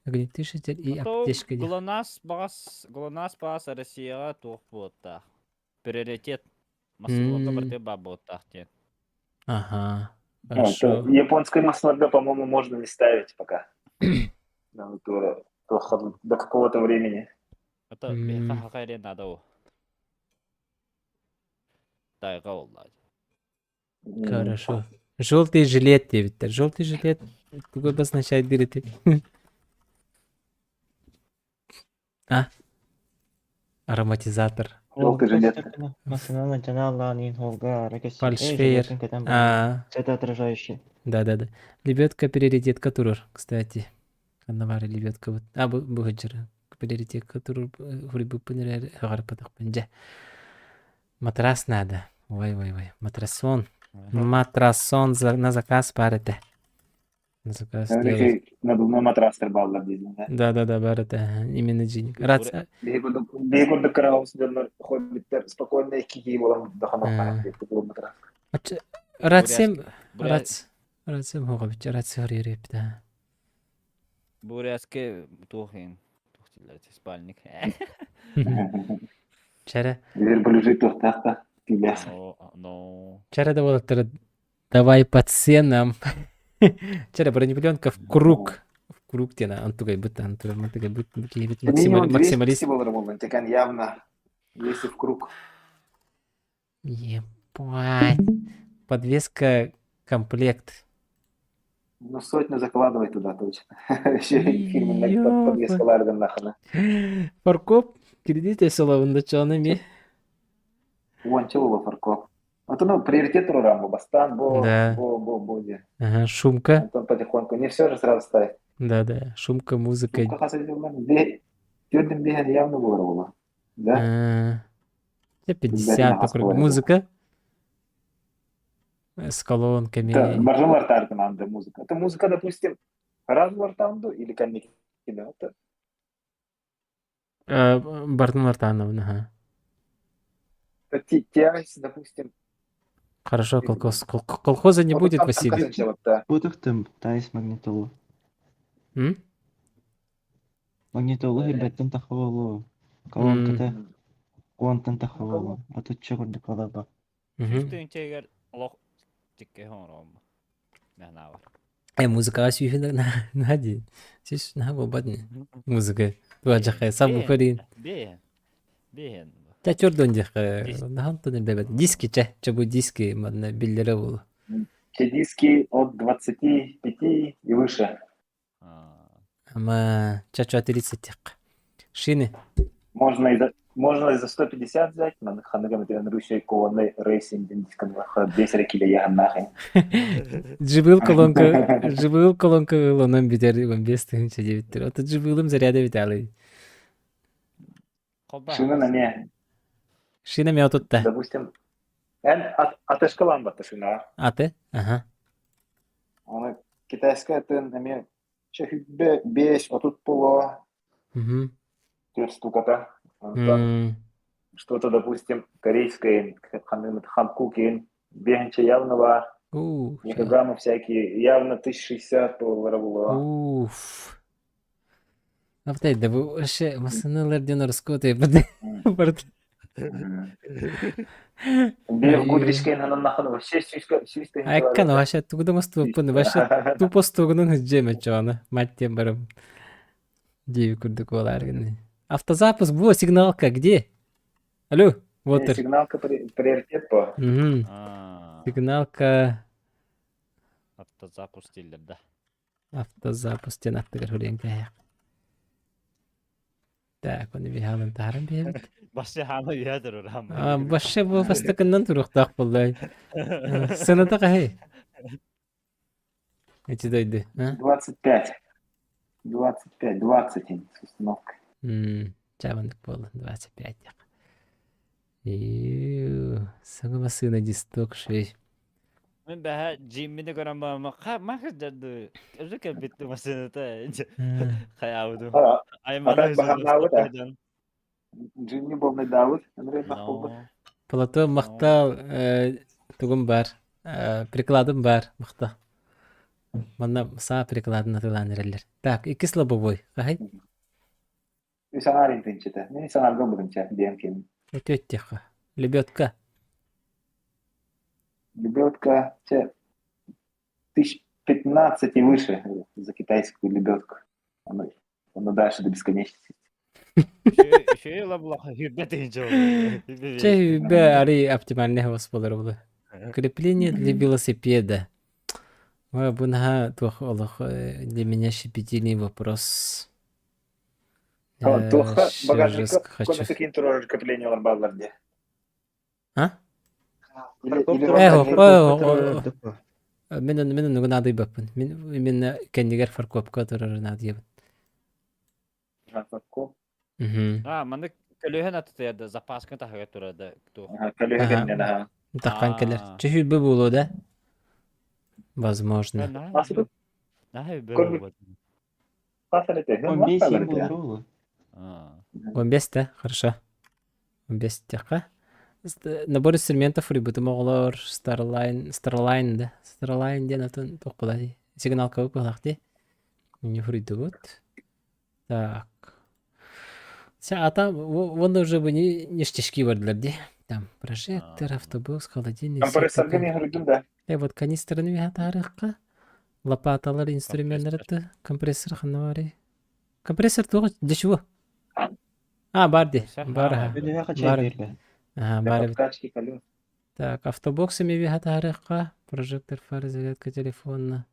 Огнетушитель и аптечка диэх. ГЛОНАСС баҕас ГЛОНАСС баҕас Россияҕа туох буолуохтаах? Приоритет Москваҕа барыта баар буолуохтаах диэн. Ага, хорошо. Японские масларда, по-моему, можно не ставить пока. До какого-то времени. Это биһиэхэ хаха эрэ наада ол. Тайга буолла. Хорошо. Желтый жилет диэбиттэр. Желтый жилет тугу обозначает диэти? А? Ароматизатор. Желтый жилет. Массыынан дьанааллаан холга Фальшфейер. А. Светоотражающий. Да-да-да. Лебедка приоритетка турар, кстати. Ханна баар лебедка бут. А бу бу сылдьар. Приоритетка турар хуруйбуппун эрээри аҕарпатахпын дьэ. Матрас надо. Ой ой ой. Матрасон. Матрасон на заказ баар этэ. На заказ делать. Надувной матрастар бааллар диэн. Да-да-да, баар этэ. Именно джиник. Рация. Биһи курдук кыраҕабыс дьоннор хоббиттар спокойно икки киһи буолан даханохтаах матрас. Рациям рациям хоҕобит рация хоруйар Бурятскай туох иһин туох дииллэр спальник. Чэрэ. Верблюжий туохтаах да түүлээх. Но, но. Чэрэ да буолаттара давай по ценам. Чэрэ бронепленка в круг. В круг диэн антугайбыт антугайбыт киһибит максималист. явно если в круг. Ебать. Подвеска комплект. Ну, сотню закладывай туда точно. Еще фирменная подвеска лардан нахана. Фаркоп, кредит соловында чоны ми. Уонча була фаркоп. А то, ну, приоритет турурамбу, бастан, бо, Да. бо, бо, бо, де. Ага, шумка. Антон потихоньку. Не все же сразу ставить. Да-да, шумка, музыка. Шумка хас Твердым бehen явно было. Да? 50 музыка. С колонками. Да, Баржалар тартыманды музыка. Это музыка, допустим, разлартанду или конники, да? Бартын Мартановна, ага. Тясь, допустим. Хорошо, колхоз, колхоза не будет, Василий. Бутахтым, тайс магнитолу. Магнитолу хирбэттэн тахаболу. Колонката куонтан тахаболу. Отучча курдук олорбо. Сүүс олох тикке оҥороом. Мэхнаа бар. Музыкаҕа сүүһүн наһаа дии. Сис наһаа буолбат ини. Музыка. Туа дьахай сабвуферин. Бэйэн. Бэйэн. Чэ чордон диэххэ наһаа онтон элбэбэт. Диски чэ, чэ бу диски манна биллэрэ буолуо. Те диски от 25 и выше. Ама ча-ча 30 тиэххэ. Шины. Можно и за... Можно за 150 взять, маннык ханнык эмитигэн Руссия кованный рейсинг диэн дисканлаха 5 эрэ килэ яһаннаахын. Джибыл колонка, джибыл колонка ылынан бүтэр 15 тыһыынча диэбиттэр. Ото джибылым заряда бүтээлый. Шина эмиэ. Шина эмиэ отутта. Допустим, эн атышкалаан батта шина. Аты? Ага. Аны китайская атын эмиэ чэхүбэ 5-30 поло. Угу. Төрт штуката. Онтон что-то, допустим, корейское, хамкукин, бегенче явно бар. Микрограммы всякие, явно 1060 долларов было. Уф. Аптай, да бу вообще массыналар диэн ороскуотай барыт. Бир гудричкин ханан вообще сүүскө сүүс Айккан вообще тугу мостуоппун вообще тупо стугунун хыджеме чоона мать тем барым. Диэби курдук буолаар гынны. Автозапуск, во, сигналка, где? Алло, вот. Сигналка приоритет по. Угу. Сигналка. Автозапуск дииллэр да. Автозапуск диэн аттыгар хүрүйэн кээһэх. Так, оны биһаалын таһаран биэбит. Башы хаана үйэ турар. Башы бу бастакыннан туруохтаах буоллай. Сыната хаһый? Эти дойду, а? 25. 25, 20 с установкой. Чабандык буолла, 25. Саҥа массыына дисток шей. Мин бэһэ Джиммини көрөн бараммын ха мах дьарды өзү кэлбитти массыыната хайаабытым. Аймана баһарнаабыт Джимми болнайдаабыт Андрей мах Платон махтал тугум бар прикладым бар махта. Манна саа прикладын атылаан эрэллэр. Так, иккис лобовой. Хай? Үс аҥаар интинчитэ. Мин үс аҥаарга ылбытымча диэн ким. Өтүөттиэххэ. Лебедка. Лебедка, че, тысяч 15 и выше за китайскую лебедку. Оно, оно дальше до бесконечности. Үчүгэй лабылаха хүрбэ тыһынча Чэ, хүрбэ арый оптимальный хабас болар була. Крепление для велосипеда. Ой, бу наһаа туох олох для меня щепетильный вопрос. Туохха багажникка көмөтө киин турар креплениялар бааллар дии. А? Мин мин оннугу наадыйбаппын. Мин именно кэннигэр фаркопка турары наадыйабын. Фаркоп. А, маннык көлүөһэн атытыйар да запаска таһыгар турар да туох. Көлүөһэ кэннинэн аха. Таххан кэлэр. Чөһүүрбэ буолуо да? Возможно. Он бес им буолар Он бес да, хорошо. Он бес диэххэ. Набор инструментов фурйбутум оҕолор Starline, Starline да. Starline диэн атын туох буолар сигналка буолах дии. Не фурйдубут. Так. А там вон уже бы не ништячки бардылар дии. Там прожектор, автобус, холодильник. Компрессорга не фурйдум да. Э, вот канистраны таһарыахха. Лопаталар, инструменнары компрессор ханна барый? Компрессор туох для чего? А, бар дии. Бар, аха. Бар. Ага, бар эбит. Так, автобокс эмиэ таһарыахха. Прожектор, фары, зарядка телефона.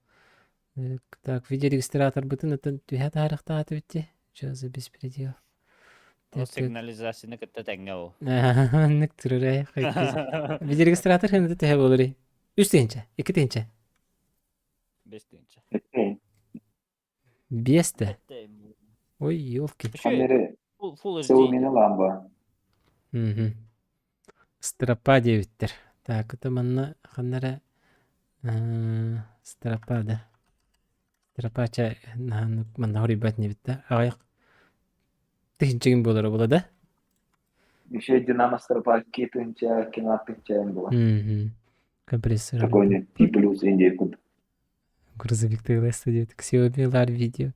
Так, видеорегистраторбытын атын түһэ таһарыахтаах эбит Что за беспредел? Ол сигнализацияны кытта тэҥҥэ ол. Оннук турар Видеорегистратор ханна төһө буоларый? Үс тыһыынча, икки тыһыынча. Бес тыһыынча. Биэс да? Ой, елки. Full HD. ламба. Мгм. Стропа диэбиттэр. Так, это манна ханна эрэ стропа да. Стропа чэ манна хоруйбат инибит да. Аҕыйах тыһыынчагын буолара буола да? Еще динамо стропа тыһыынча, кино тыһыынча була. Мгм. Компрессор. Какой-нибудь плюс индейку. Грузовик тыылас диэт. Xiaomi лар видео.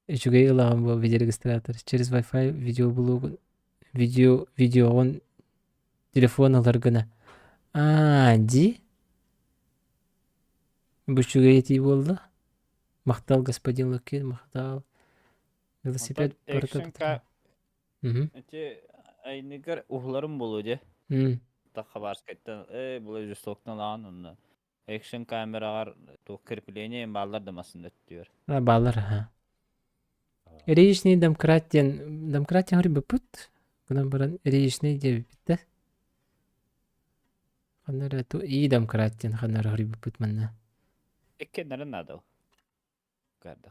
Үчүгэй ылаҕын буол видеорегистратор. Через Wi-Fi видео булуугун видео видеоҕун телефон ылар гына. Аа, ди? Бу үчүгэй этии буолла. Махтал, господин Лукин, махтал. Велосипед барыта Ити айныгар уһуларым буолуо дии. Хабарскайтан ээ Владивостоктан аан онно экшн камераҕар туох крепление бааллар да массыына өттүгэр. Бааллар аха. Речный домкрат диэн домкрат диэн быппыт. Гынан баран речный диэбиппит да. Ханна эрэ ту и домкрат диэн ханна эрэ хоруйбуппут манна. Иккиэннэрин наада.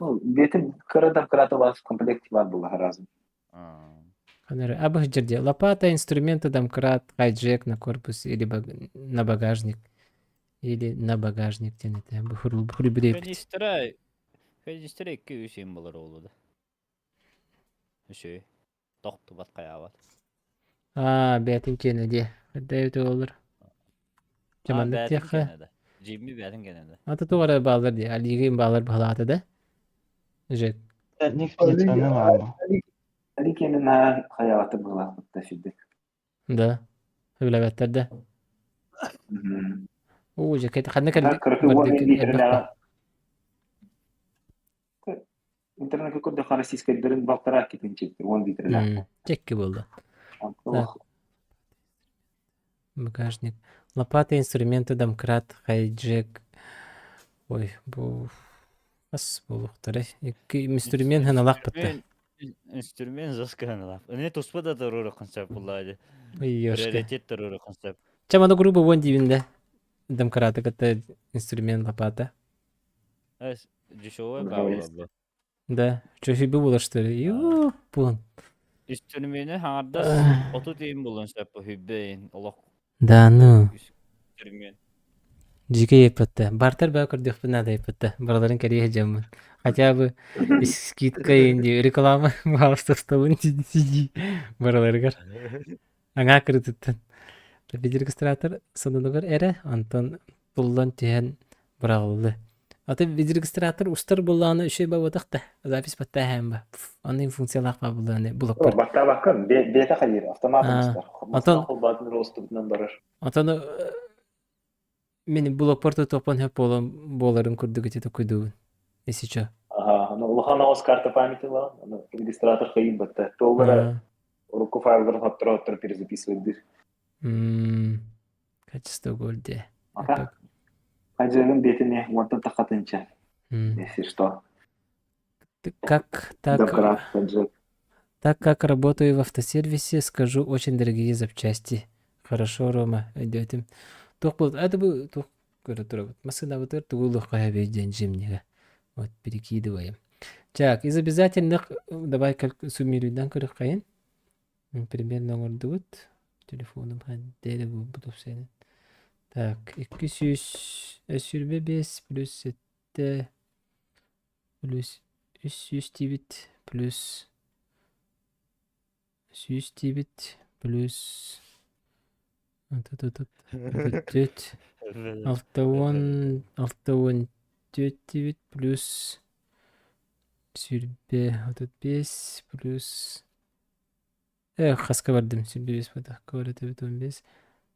Ну, бетин кыра домкрата у комплект бар было разом. Ханна эрэ абы дьэ лопата, инструменты, домкрат, хайджек на корпус или на багажник. Или на багажник диэн этэ. Бу хуруйбут Канистра, канистра 2-3 юм болар олу да. Үсү. Тохтубат хайаабат. Аа, бэйэтин киэнэ диэ. Эрдэ олор. Дьэ Аа, маннык бэйэтин диэххэ. киэнэ да. Джимми бэйэтин киэнэ да. Ата туох эрэ бааллар дии. Алига бааллар баһылаата да. Жек. Ник Али киэнэ наһаа хайаабата быһыылаахпыт сүрдүк. Да. Сөбүлээбэттэр да. Уу, дьэ, ханна Кыракый кэлбит уон бардык элбэх литрэлээх Интернетке көрдөххө российскайдарын балтараа китинчиттэр 10 литрэлээх. Чекки буолла. Багажник. Лопата, инструменты, домкрат, хайджек. Ой, бу хас буолуохтара. Икки инструмент ханалаах бытта. Инструмент засканалаах. Эне туспа да туруору концепт булла Ой, Приоритет туруору концепт. Ча маны грубо вон дивин да. Домкраты кытта инструмент лопата. Дешевый баабы. Да, чөһүбү булар что ли? Юу, пун. Инструмени хаҥардас 30 иин булан сөп хүббэ иин олох Да ну. инструмент. Дьикэй еппетте. Бартер баа көрдөхпүн наада еппетте. Бараларын кэрийэ дьаммын. Хотя бы скидка инди реклама баалыстастабын сиди бараларыгар. Аҥаа кырытыттан. Видеорегистратор сонунугар эрэ, онтон туллан түһэн быраҕыллы. Аты видеорегистратор устар буллааны үчүгэй бабатах да, запись баттааһаан ба. Оннун функциялаах ба буллааны булаппар. Баттаабаккын, бэйэтэ хайыыр, автоматом устар. Онтон Холбаатын ростубутунан барар. Онтон мин блокпор тутуохпун сөп буолан буоларын курдук ити токуйдуубун. Если чё. Ага, ну улахан оҕус карта памяти ла, регистратор хайыыр батта. Толлара урукку файлдарын хоттор-хоттор перезаписывать Качество гольде. Ага. Хажырын бетине уонтан тахатынча. Если что. Как так? Так как работаю в автосервисе, скажу, очень дорогие запчасти. Хорошо, Рома, өйдөөтүм. Туох буолт, это бу туох көрө турабыт. Массыынабытыгар тугу ылыахха эбит диэн жимнигэ. Вот перекидываем. Так, из обязательных давай как суммируйдан көрүөххэйин. Примерно оҥордубут. Телефоным хаддere булбут опсайын. Так, 225 плюс 7 плюс 300 диибит плюс 100 диибит плюс төрт 64 диибит плюс 35 плюс хаска бардым 25 буолла 15.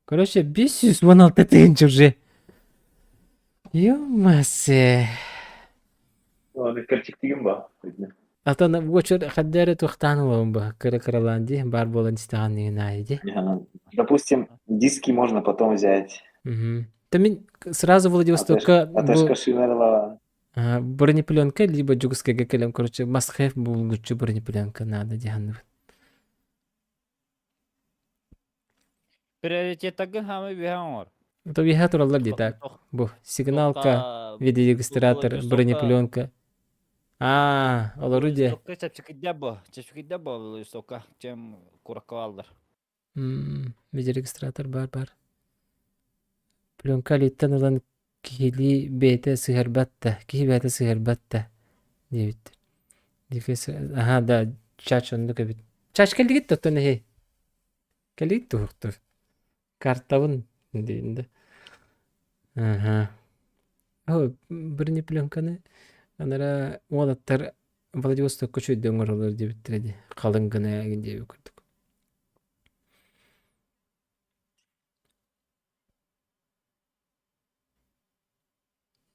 Короче, 516 тыһыынча уже. Ё-масе. Кэрчиктигин ба. Атын уочар хаддары туохтаан ылабын ба кыра-кыралаан дии баар буолан истэҕин иһин аайы дии. Допустим, диски можно потом взять. Угу. Та мин сразу Владивостокка Аташка шинерла. бронепленка либо Дьокуускайга кэлэн короче must have булгуччу бронепленка надо диһанныбыт. Приоритеттаргын хаамай үөһэ оҥор. То үөһэ тураллар дии так. Бу сигналка, видеорегистратор, бронепленка. Аа, олору дии. Владивостокка чэпчэкидэ бо, чэпчэкидэ бо Владивостокка, чем куракка бааллар. Видеорегистратор бар бар. Пленка алиттан ылан киһилии бэйэтэ сыһыарбат да, киһи бэйэтэ сыһыарбат да диэбиттэр. Аха да, чач оннук эбит. Чач кэллигит да оттон эһи? Кэллигит туһуктур. Картабын диин да. Аха. О, бронепленканы анара уолаттар Владивостокка үчүгэйдик оҥороллор диэбиттэрэ дии. Халыҥ гына диэбит курдук.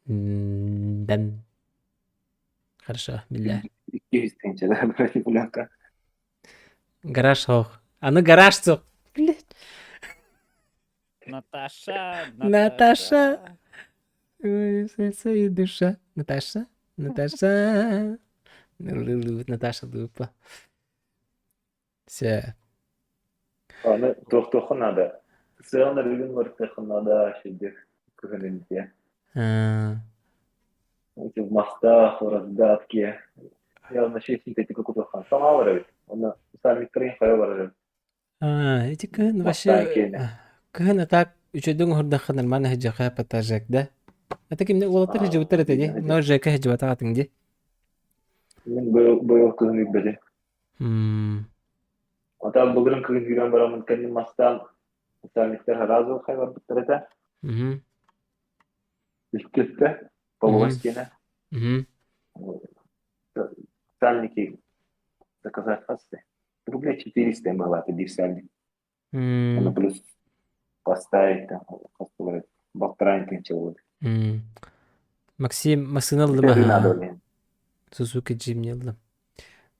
М-дан. Хорошо, биллэр. 200 да, бронепленка. Гараж суох. Аны гараж суох. Блядь. Наташа, Наташа. Ой, сердце и душа. Наташа, Наташа. Наташа Лупа. Все. Аны туохтуохха наада. Сыан арыгын барытыахха наада шидик кыһынын диye. Эти мастаах, раздатки. Я на синтетика купил Саҥа эбит. Онно сальниктарын хайа барар эбит. А, ити кыһын Мастаан вообще киэнэ. кыһын а так үчүгэйдик оһордоххо нормально сылдьыахха патажек да? А кимне уолаттар сылдьыбыттар этэ дии. Но Жека сылдьыбатах атыҥ дии. Мин быйыл быйыл кыһын үүрбэтим. М. Отан былырын кыһын үүрэн бараммын кэннин мастаан сальниктар сразу хай барбыттар этэ. Мгм. Үстүттэ половой Мгм. стена. Мгм. Сальники заказать хасты. Рублей 400 была, это биир сальник. Ону М. плюс поставить там хастылар балтарaan тыһыынча М. Максим массыына ыллым Ити надо аһаа. блин. Сузуки Jimny ыллым.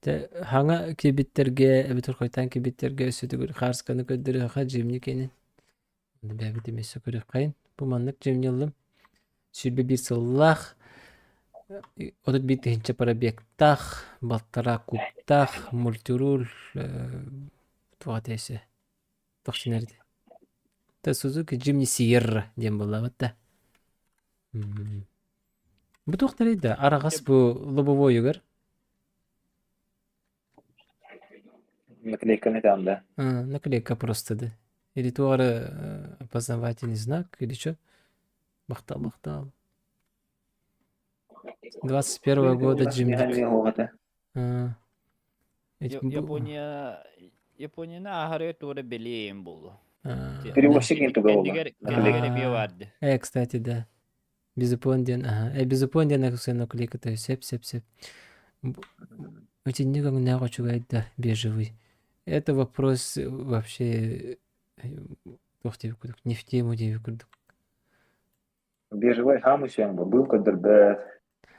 Дьэ, хаҥа киирбиттэргэ эбэтэр хойутаан киирбиттэргэ өссө төгүл хаарысканы көрдөрүөххэ Jimny киэнин. Бэйэбит эмиэ өссө көрүөххэйин. Бу маннык Jimny ыллым. 21 сыллаах, 31 тыһыынча пробегтаах, балтараа кубтаах, мультируль, туох этэ Тохсунар этэ. Та Сузуки Jimny Sierra диэн буоллаабыт да. Бу туохтарый да араҕас бу лобовойугар Наклейканы там, да? А, наклейка просто да. Или туох эрэ опознавательный знак, или что? Махтал, махтал. 21 года Джимдик. А, Япония Японияны аһары туора бэлиэйин буолу. Перевозчик не туга буолла. Кэннигэр эбиэ барды. Э, кстати, да. Безупон диэн, аха. Э, безупон диэн наклейка то сеп, сеп, сеп. Итинник өҥнөөх үчүгэй да бежевый. Это вопрос вообще туох диэбит курдук, не в тему диэбит курдук. Бежевый хаамы сиэн был көрдөрбөт.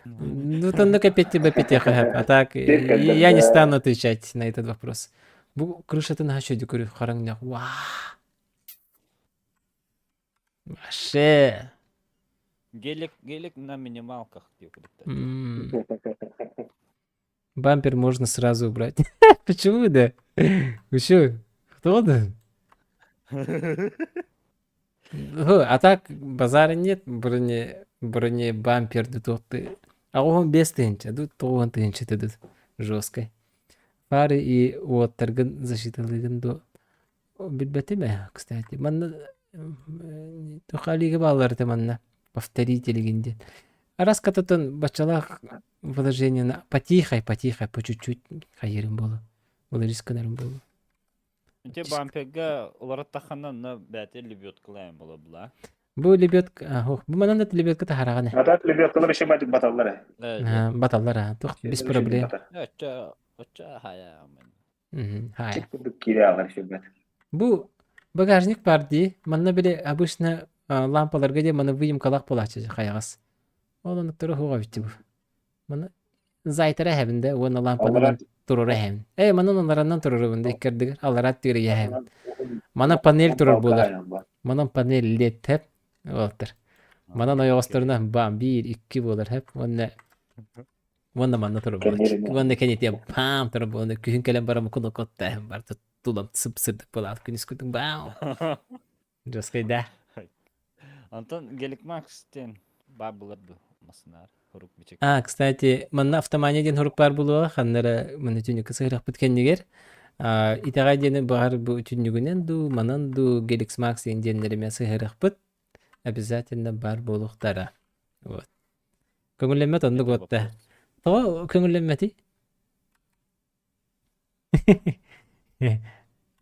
Ну, то копейте бы А так, я не стану отвечать на этот вопрос. Бу крышатын хашы көрү хараңнах. Ва. Вообще. Гелик, гелик на минималках. Бампер можно сразу убрать. Почему да? Вы что? Кто да? А так базара нет, броне, броне бампер ты. А он без тысячи, тут то он тысячи тут жесткой. Фары и уоттаргын защиталыгын до билбэтим ээ, кстати. Манна тухалига баалар этэ манна повторителигин диэн. Арас кататан баччалаах вложение потихай, потихай, по чуть-чуть хайырым буолу. Уларыс гынарым буолу. Ити бамперга уларыттаххына онно бэйэтэ лебедкалаан буола була. Бу лебедка, ох, бу манан да лебедка таһараҕын А так лебедкалар еще баталлар. э. Баталлар, а, туох без проблем. Оччо, оччо хая. Хай. Курдук киирэ алар шөбөт. Бу багажник бар дии. Манна били обычно лампаларга дии маны выемкалаах буолааччы хайаҕас. Ол оннуктары хуга битти бу. Маны зайтара эһэбин да уонна лампанан турар эһэбин. Э манан алараннан турарыбын да иккэрдигэр алараат тигэр эһэбин. Манан панель турар буолар. Манан панель лет хэп уолаттар. Манан ойоҕосторунан бам биир икки буолар хэп уонна уонна манна турар буолар. Уонна кэнитиэ паам турар буолар. Күһүн кэлэн баран кунукотта бар тулам сып-сырдык буолаат күнүс күтүн бау. Жесткий да. Антон Гелик Макс диэн баар булар ду массынаар хорук бичик. А, кстати, манна автомания диэн хорук баар булуоҕа, ханна эрэ манна түннүккэ сыһырахпыт кэннигэр. А, итэҕэй диэни баҕар бу түннүгүнэн дуу, манан дуу Геликс Макс диэн диэннэримэ сыһырахпыт. Обязательно баар буолуохтара. Вот. Көҥүллэммэт оннук уотта. Тоҕо көҥүллэммэтий?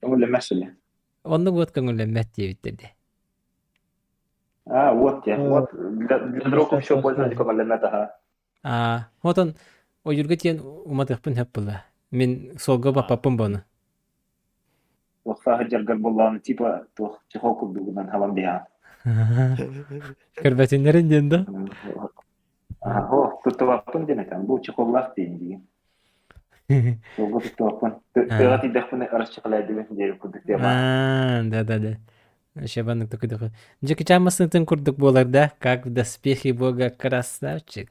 Көҥүллэммэт силэ. Оннук уот көҥүллэммэт диэбиттэр дии. А, вот я. Вот для, для друг общего пользования көҥүллэммэт аха. Аа, отон ойуурга тиэн уматыахпын сөп буолла. Мин суолга баппаппын бону. Туохтаах дьаргар буоллаҕына типа туох чехол курдугунан хабан биһаан. Көрбөтүннэрин диэн да? О, туттубаппын диэн этэн, бу чехоллаах диэн дии. Суолга туттубаппын. Тыаҕа тиийдэхпинэ расчехляйдыбын диэри курдук тема. Аа, да-да-да. Вообще баннык такой такой. Джеки Чан массыынатын курдук буолар да, как в доспехе бога красавчик.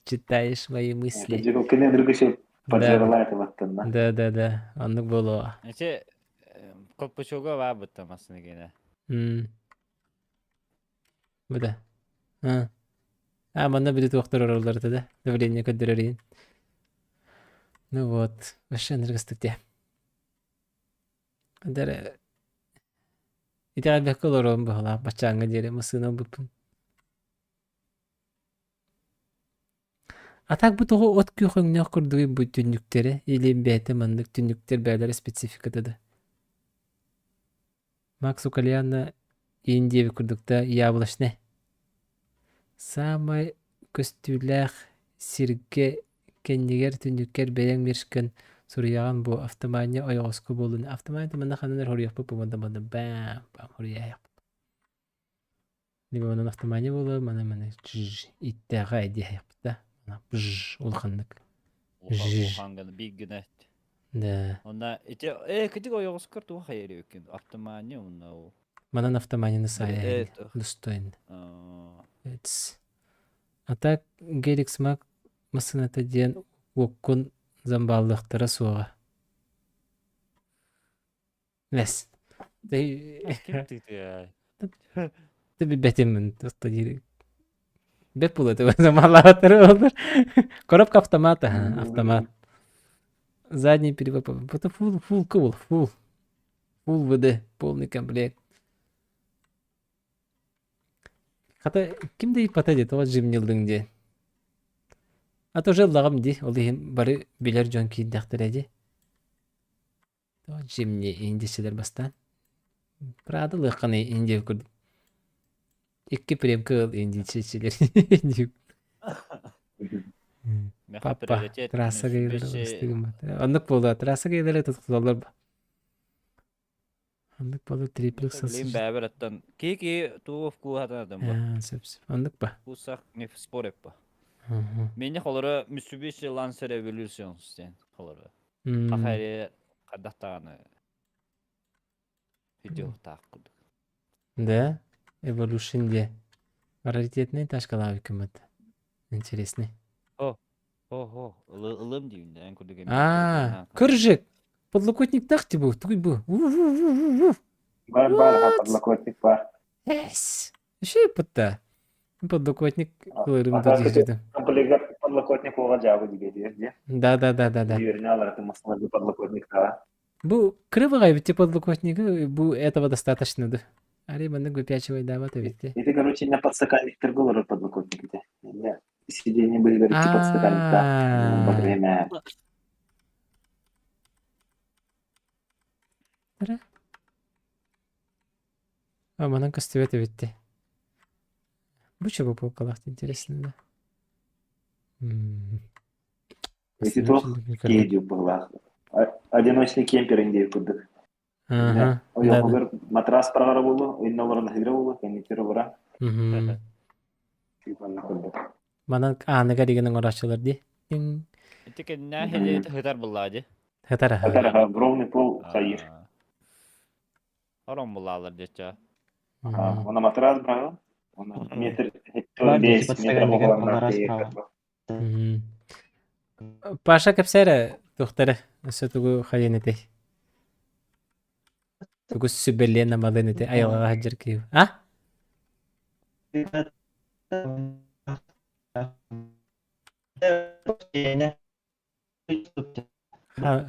Читаешь мои мысли. Кини другой Да, поджарала это ваттанна. да, да, да. Оннук буолуо. Эти Колпачога баар бытта массыына гиэнэ. М. Бу да. А. А, манна били туохтар ороллор этэ да. Давление көрдөрөр иһин. Ну вот, вообще энергостык дии. Дэр итэҕэйбэккэ олоруом быһалаах баччааҥҥа диэри массыына ылбыппын. А так бу тоҕо от күөх өҥнөөх курдугуй бу түннүктэрэ или бэйэтэ маннык түннүктэр бэйэлэрэ спецификата да? Макс Укальяна иин диэбит курдук да яблочный. Саамай көстүүлээх сиргэ кэннигэр түннүккэр бэйэҥ миршкэн суруйаҕын бу автомания ойоҕоско буоллун. Автомания манна ханан эрэ хоруйахпыт бу манна манна бам бам хоруйаайахпыт. Либо манан автомания буолуо, мана мана чж иттээҕэ диэһэйэхпит да. Мана бж улаханнык. Ж. Улахан биир гына. Да. Онна ити э кытык ойоҕоскор туох хайырыыккын автомания онна ол. Манан автоманияны саайа достойно. А так Геликс Мак массыыната диэн уоккун замбааллыахтара суоҕа. Лес. Ким тыытыай? Ты билбэтим диир. Бэт буолуо этэ замалаабаттар буоллар. Коробка автомата, автомат. Задний перевод. Это фул, фул кул, фул. Фул ВД, полный комплект. Хата ким да иппата дии, тоҕо жимнилдиҥ диэн. А то уже ыллаҕым дии, ол иһин бары билэр дьон киирдэхтэрэ дии. Жимни индичилэр бастаан. Прада ылыаххыный Индия курдук. Икки премка ыл индичилэр. Папа, трасса гейлері Оннук буолуо, трасса гейлері тутулалар ба. Оннук буолуо триплекс Блин, бэбер аттан. Ки-ки туов куухатан ба. Сөп сөп. Оннук ба. Кусак не спореп ба. Мени холоро Mitsubishi Lancer Evolution стен холоро. Хахари хаддахтааны видео таах курдук. Да, Evolution де. Раритетный ташкалаабы кымыт. Интересный. О, о, ылым деймин эн курдук А, кыржик. Подлокотник тахти бу, тугуй бу. Бар бар, подлокотник бар. Эс. Еще пытта. Подлокотник кылырым да Комплект подлокотник оға жабы дигеди. Да, да, да, да, да. Үйөрүнө алар масаларды подлокотник та. Бу крывыгай битте подлокотнига, бу этого достаточно да. Ари маннык выпячивай дават битте. Это, короче, на подстаканниктер болор подлокотник ите. Сиденье были, говорит, подстаканникта. Во время А, манан көстүбэт эбитти. Бу чего полкалахт интересно, да? Эти туох киһи быһылаах. Одиночный кемпер индии курдук. Ага. Ойоҕугар матрас параҕара буолуо, инна олорон аһыыра буолуо, кэнниттэр олора. Манан ааныгар игин оҥорооччулар дии. Ити кэннэ хили хытар буллаа дии. Хытар аха. Хытар аха, ровный пол хайыр. Орон буллаалар дечча. Она матрас брала, она метр 5 метр оҕолоннор. Паша кэпсээрэ туохтара өссө тугу хайын этэй? Тугу сүбэлиэн амалыан этэй айылҕаҕа сылдьар киһи. А?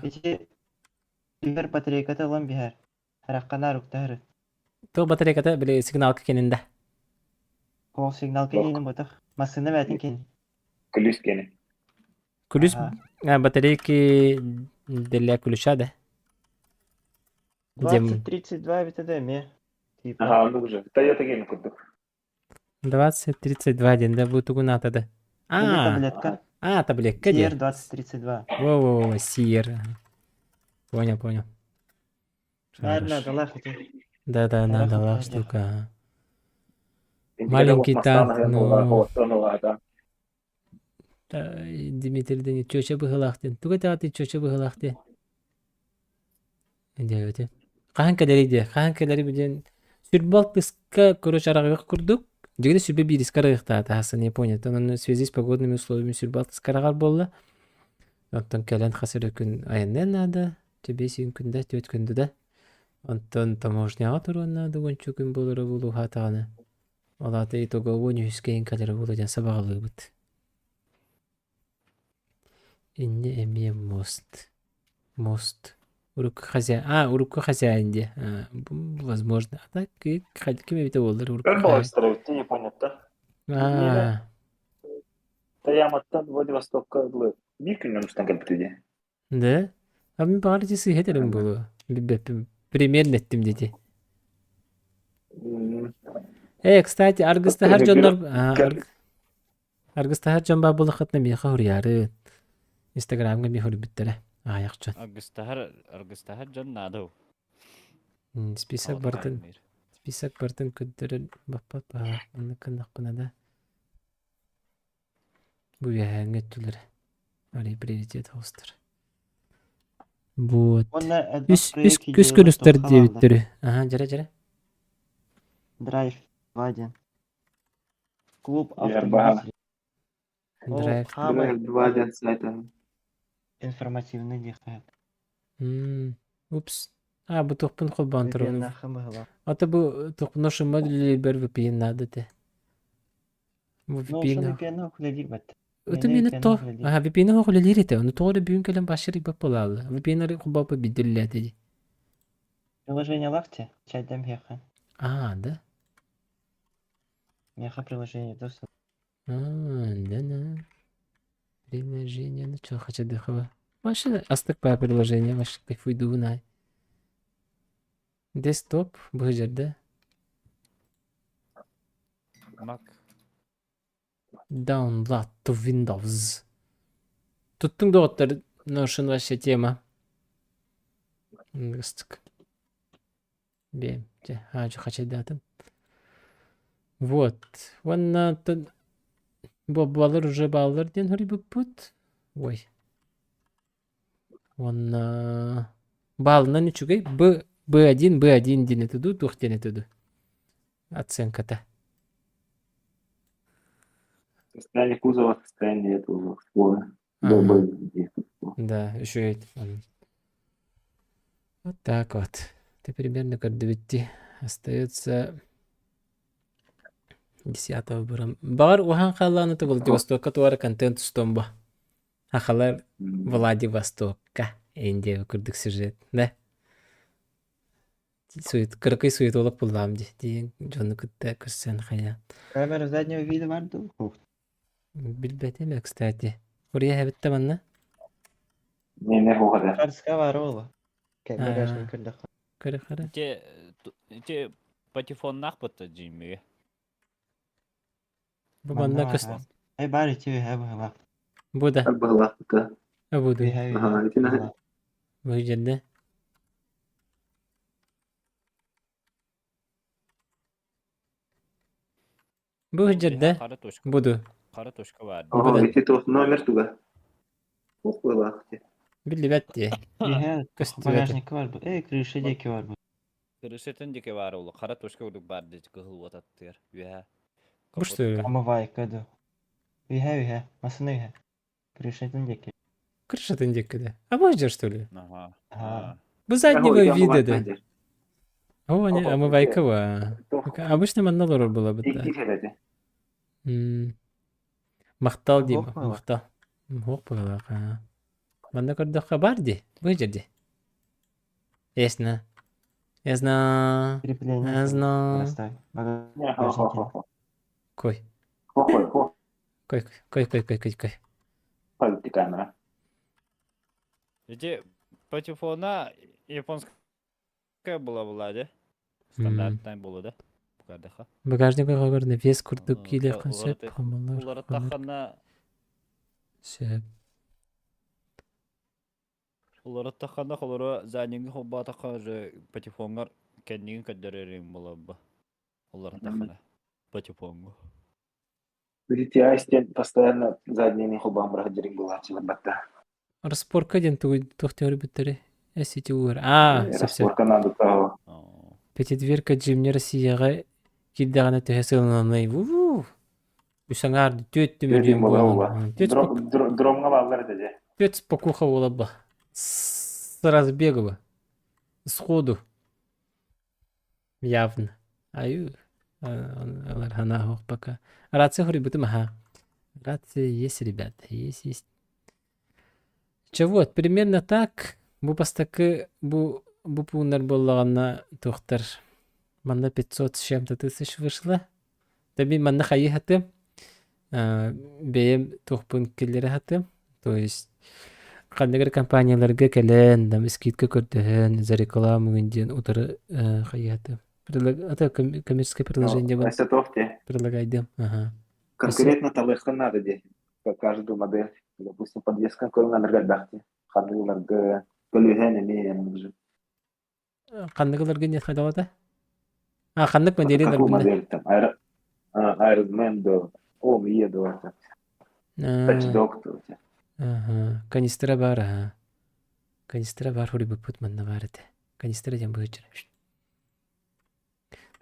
Ити батарейката ылан биһэр. Харахханаар уктаһыр. Туох батарейката били сигналка кенин да. Ол сигналка кенин ботах. Массыына бээтин кенин. Күлүс кенин. Күлүс батарейки для ключа да? 20-32 эбитэ да эмиэ. Ага, ну уже. Toyota кенин курдук. 20-32 диэн да бу тугун аата да? А, таблетка. А, таблетка диэн. Сиер 2032. Во-во-во, Сиер. Понял, понял. Надо ити. Да-да, надо штука. Маленький танк, но... Дмитрий Дени чөчө быһылаах диэн. Туга тэҕэ чөчө быһылаах диэн? Диэбити. Хаһан кэлэрий диэ? Хаһан кэлэри диэн сүрбэ алтыска короче араҕыах курдук. Дьигини сүрбэ биириска арыгыахтаата хасан не понял. Онон в связи с погодными условиями сүрбэ алтыска араҕар буолла. Оттон кэлэн хас эрэ күн айанныан наада. Төбе сүүн күндэ, түөрт күндэ да. Онтон таможняҕа туруон наада уонча күн буолара буолуо уһаатаҕына. Ол аата итого 13 кэйин кэлэрэ буолуо диэн сабаҕалыыбыт. Инньэ эмиэ мост. Мост. Урукку хозяин. А, урукку хозяин диye. А, возможно. А так ким эбитэ буоллар урукку Өр хозяин. балайстар эбит Японияттан. А, Таяматтан Владивостокка дылы биир күнүнэн устан кэлбит дии. Да? А мин баҕар ити сыыһа этэрим буолуо. Билбэппин. Примерно эттим дети. Кстати, аргыстаһар дьоннор аргыстаһар дьон баар буоллаххытына миэхэ суруйаары. Инстаграмҥа миэхэ суруйбуттара. Аҕыйах дьон. Аргыстаһар аргыстаһар дьон наада. Список бартын список бартын көрдөрөн баппат баҕар. Оннук гыннахпына да. Бу үөһээҥҥи өттүлэрэ. Арый приоритет оҕустар. Вот. Уонна элбэх Үс үс проект үс идеялар күн устар туохха бааллар? диэбиттэрэ. Аха, дьэрэ дьэрэ. Драйв 2 диэн. Клуб Ярбаһа. автолюбителей. Ол Драйв. хаамай Драйв 2 диэн сайт информативный диэххэ сөп. М, Упс. А, бу туохпун холбоон турабын. VPN-наахха быһыылаах. Ата бу туохпун ошумма үлэлиирбэр VPN наада этэ. Ну, VPN ошо VPN үлэлиир бат. Ыты Мээнэ миэнэ VPN то үлэлиир. аха VPN оһох үлэлиир этэ. Ону тоҕо эрэ бүгүн кэлэн башыр ыйбат буолаалла. VPN холбооппут билдирилээтэ дии. Приложениелаах те, чайдам миэхэ. А, да? Миэхэ приложение доступ. А, да, да. Приложение, ну чё, хачадыхова. Вообще, астык по приложение, вообще кайфуйду най. Десктоп, бу жерде. Mac. Download to Windows. Туттуҥ доҕоттор, Notion вообще тема. Ыстык. Бэйэм, дьэ, хаачы хачайдаатым. Вот. Уонна бу балар уже бааллар диэн хоруйбуппут. Ой. Уонна баалынан үчүгэй Б Б1 Б1 диэн этэ дуу, туох диэн этэ дуу? Оценката. Состояние кузова, состояние этого ствола. Ага. Да, үчүгэй. Вот так вот. Ты примерно көрдүбүт Остается десятого бырам. Баҕар уһаан хааллааны Владивостокка туара контент устуом бо. Хахалар Владивостокка Индия курдук сюжет, да? Сует, кыракый суетолог буллаам дии диэн дьону кытта көрсөн хайа. Камера заднего вида бар дуу? Билбэтим, кстати. Урия эбитте манна? Не, не хоҕа Харска бар ола. Багажник көрдөххө. Көрө хара. Ити ити патефоннаах бытта дьииммигэ. Бу манна көс... Эй бар ити үһэ быһылаах. Бу да. Быһылаах Бу да. Үһэ Итини Бу жерде. Бу жерде. Хара точка. Буду. Хара точка бар. Бу да. Ити туох номер туга? Туох быһылаах ти. Биллибэт дии. Үһэ Көстүбэт. багажникка бар бу. Эй крыша диэки бар бу. Крышатын диэки баар ол хара точка курдук баар дии кыһыл уот аттыгар. Үһэ. Бу что ли? Омывайка ду. Үһэ үһэ. Масына үһэ. Крышатын диэки. Крышатын диэки да. А бу жер что ли? Ага. Ага. Бу заднего вида да. О, не, омывайка ва. Обычно манна олорор буолабыт да. Икки хэлэти. Махтал дии, Оһох быһылаах. махтал. Оһох быһылаах, аа. Манна көрдөххө бар дии, бу жерде. Ясно. Ясно. Крепление. Ясно. Простой. Багажник. Кой. Хо хо Кой, кой, кой, кой, кой, кой. хо камера. Ити патефона японская была была, да? Стандартная была, да? Букардаха. Багажник көрнө вес курдук киилиэх сөп, хомолор. Уларыттаххана Сөп. уларыттаххана холоро заднигы холбаатахха уже патефонгар кэннигин көрдөрөрүн буолабба. Уларыттаххана патефонгу. Видите, стен постоянно задний холбаан быраха дерин буолааччылар батта. Распорка диэн тугуй туох теория SCTUR. А, сөп сөп. Распорка надо того. Пятидверка Джимни Россияҕа киирдэҕинэ төһө сыаланай. Ву. Үсаҥаар түөт түмүрүөн буолан. Түөт Дромҥа бааллар этэ дьэ. Түөт спокуха буолабба. С разбегова. Сходу. Явно. Аю. Алар хана пока. Рация хурибутым, ага. Рация есть, ребята, есть, есть. Чэ вот, примерно так. Бу бастакы бу бу пууннар буоллаҕына туохтар манна 500 с чем-то тысяч вышло. Да мин манна хайыһатым бэйэм туохпун киллэрэ сатыам. То есть ханнык эрэ компанияларга кэлэн, там скидка көрдөһөн, за рекламу диэн утары хайыһатым. Это коммерческое предложение Ну, это тофте. предлагайдым. Ага. Конкретно талыахха наада дии. Каждую модель. Допустим, подвеска көрүҥ элбэхти. Ханныгыларга көлүөһэн эмиэ уже. Ханныгыларга нет хайдалата? А, ханнык модели Какую модель там? Iron Man до, О, Е до, это. Touch Dog до. Ага, канистра бар, ага. Канистра бар, хурибыппыт манна бар этэ. Канистра диэн быһыччара.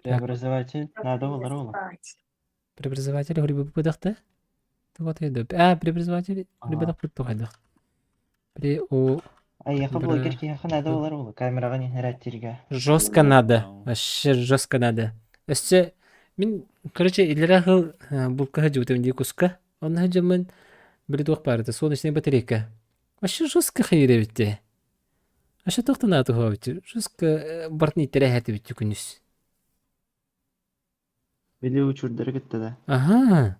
Преобразователь надо болар ол. Преобразователь хурибыппытахта? Туга тыйды. А, преобразователь хурибытахпыт тухайдах. Пре о Айяха блогер киһиэхэ надо болар ол. Камераҕа нихэрээттииргэ. Жестко надо. Вообще жестко надо. Өссө мин короче илэрэ хыл булка сылдьыбытым дии куска. Онно сылдьаммын били туох баар этэ солнечная батарейка. Вообще жестко хайыр эбит дии. Вообще туох да наада туһуа Жестко бартын иттэрэ эбит күнүс. Били учурдары кытта да. Аһаа.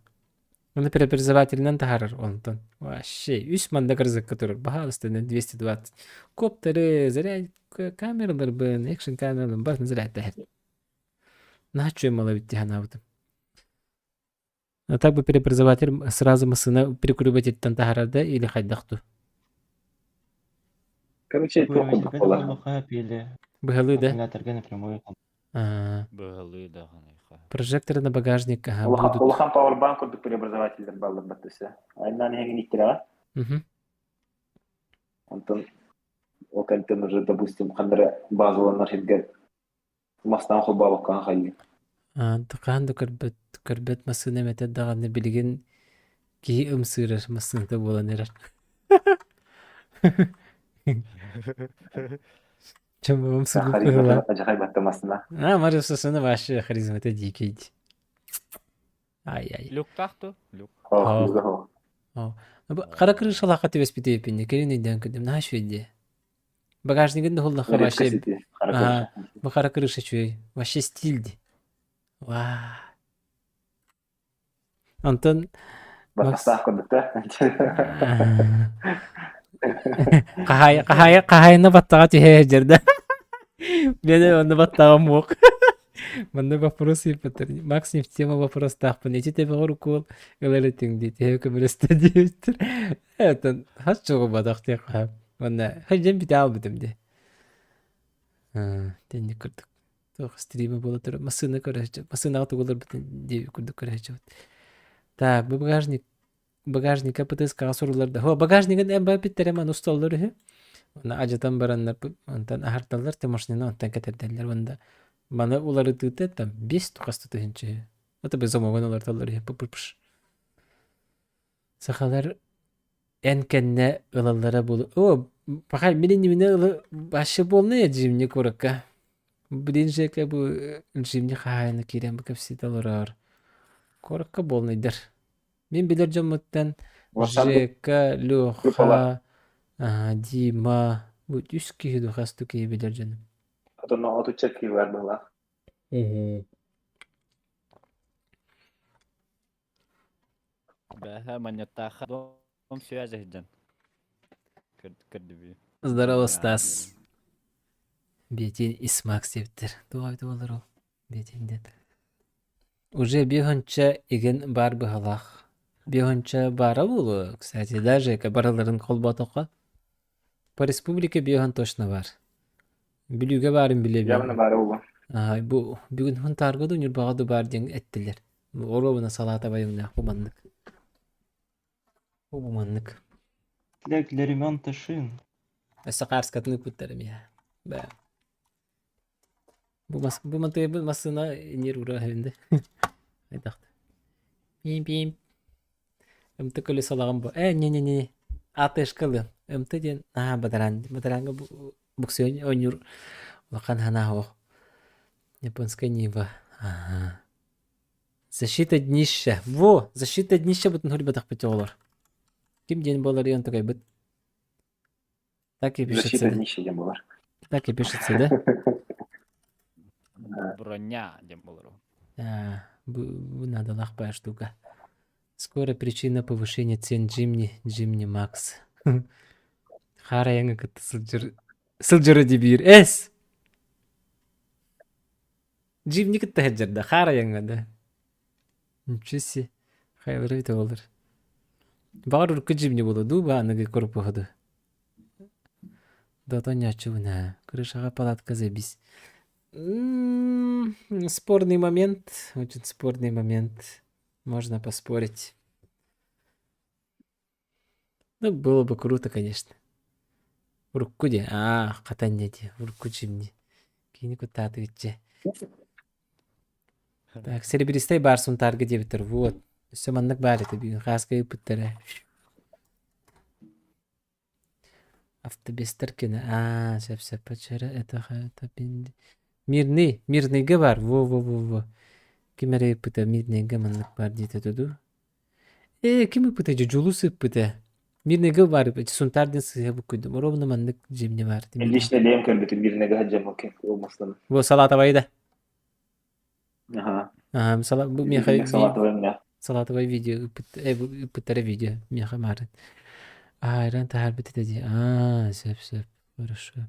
Оны преобразователинэн таһаарар онтон. Вообще, үс манда рызыкка турар. Баһаалыста 220. Коптеры, заряд камераларбын, экшн камераларын барытын зарядтаһар. Наһаа үчүгэй мала эбит дии санаабытым. А так бы преобразователь сразу массыына прикуривательтэн таһаарар да или хайдах дуу? Короче, туох курдук буолар. Быһалыы да? Аккумуляторга напрямую Быһалыы даҕаны. Прожекторы на багажник ага, будут. Улахан пауэрбанк курдук преобразователлэр бааллар баттыса. Айнаан иһэҥин иттирэҕэ. Онтон ол кэнтэн уже, допустим, ханнара базаланар сиргэ мастаан холбообоккоон хайыы. Хаһан да көрбөт, көрбөт массыына эмэтэ даҕаны билигин киһи ымсыырар массыыната буолан эрэр. Чем ымсыырбыт быһыылаах. Адьахай батта массыына. А, Марио Сосуна вообще харизмата дикий. Ай-ай. Люктаах ту? Люк. О, Хара крышалаахха түбэспитиэппин кэлин өйдөөн көрдүм наһаа үчүгэй дии. Багажнигын да уһуллахха вообще бу хара крыша үчүгэй. Вообще стиль дии. Ваа. Онтон Баттахтаах курдук да. Хаһаайына баттаҕа түһэ сылдьар да. Мен онно баттаҕым уох. Манна вопрос ыыппыттар. Макс не в тему вопростаахпын. Ити тэбэҕэр укуол ылар этиҥ дии. Төһө көмөлөстө диэбиттэр. Этэн хас чоҕубатах диэххэ. Манна хадьан бүтэ аалбытым дии. Тэнник курдук. Туох стрима буола турар. Массыына көрө массыынаҕа тугу ыларбытын диэбит курдук көрө сылдьабыт. Так, бу багажник багажникка ПТС-каҕа суруллар да. Хо, багажнигын эн баппиттэрэ маны усталлар үһү. Уонна адьатан бараннар онтон аһарталлар Тимошнины онтон кэтэрдэллэр уонна маны уларытыыта там 5 тухаста тыһынча үһү. Это бы замогун уларыталлар үһү. Пу-пу-пш. Сахалар эн кэннэ ылаллара буолу. О, пахай мин иннибинэ ылы вообще полная джимни куракка. Блин Жека бу джимни хаһаайына киирэн бу кэпсэтэ олорор. Куоракка буолнайдар. Мин билэр дьоммуттан Жека, Леха, Дима, бу үс киһи дуу хас да киһи билэр дьонум. Отонно отучча киһи бар быһыылаах. Бэһэ манньыттаахха дом связи сылдьан. Көрдүбү. Здорово, Стас. Биэтин Исмакс диэбиттэр. Туох эбитэ буолар ол? Биэтин диэн. Уже биэһонча игин баар быһалаах. Биэһонча баара буолуо, кстати, даже барыларын холботоххо. По республике биэһон точно бар. Бүлүүгэ баарын билэбин. Явно баара буолуо. Аа, бу бүгүн Хунтаарга да Ньурбаҕа да баар диэн эттилэр. Оруобуна салаата байымнаах бу маннык. Бу бу маннык. Для, для ремонта шин. Өссө хаарскатын ыыппыттар эмиэ. Бээ. Бу мас бу мантыйбыт массыына ньир ура иһинде. Айдахта. Пим-пим. МТ колесолаҕым бу. Э, не-не-не. АТшка ылыам. МТ диэн наһаа бадараан. Бадарааҥҥа буксуйан оонньуур улахан санаа суох. Японская Нива. Ага. Защита днища. Во! Защита днища бутун хурбатахпыт оҕолор. Ким диэн буолар ион такайбыт? Так и пишется. Защита днища диэн буолар. Так и пишется, да? Броня диэн буолар. А, бу надо лахпая штука. Скоро причина повышения цен Джимни, Джимни Макс. Харайыңы кытта сылдьыр сылдьыры дибиир. Эс! Джимни кытта сылдьар харайыңа да. Ничего себе. Хайлары бит олар. Баҕар урукку Джимни буолуо дуу, бааныгы корпуһуду. Дото нячуна. Крышаға палатка забись. Спорный момент, очень спорный момент. Можно поспорить. Ну, было бы круто, конечно. Урукку де. А, хатанья де. Урукку Джимни. Кини куттаатыгыччы. Так, серебристай баар Сунтаарга диэбиттэр. Вот. Өссө маннык баар этэ бүгүн. Хааска ыыппыттара. Автобестер кини. Аа, сөп-сөп. Вчера это это Мирный, Мирныйга бар. Во-во-во-во. Ким эрэ ыыппыта Мирныйга маннык баар диэтэ дуду. Ээ, ким ыыппыта дьэ Дьулус ыыппыта. Мирныйга бар Сунтаар диэн сыыһа буккуйдум. Ровно маннык дьиэмнэ баар. Лично бэйэм көрбүтүм Мирныйга сылдьаммыккын ылмастан. Во салатовай да. Ага. Ага, сала бу миэхэ салатовай мэ. Салатовай видео ыыппыт ыыппыттара видео миэхэ маарын. Айран таһаарбыт этэ дии. Аа, сөп сөп. Хорошо.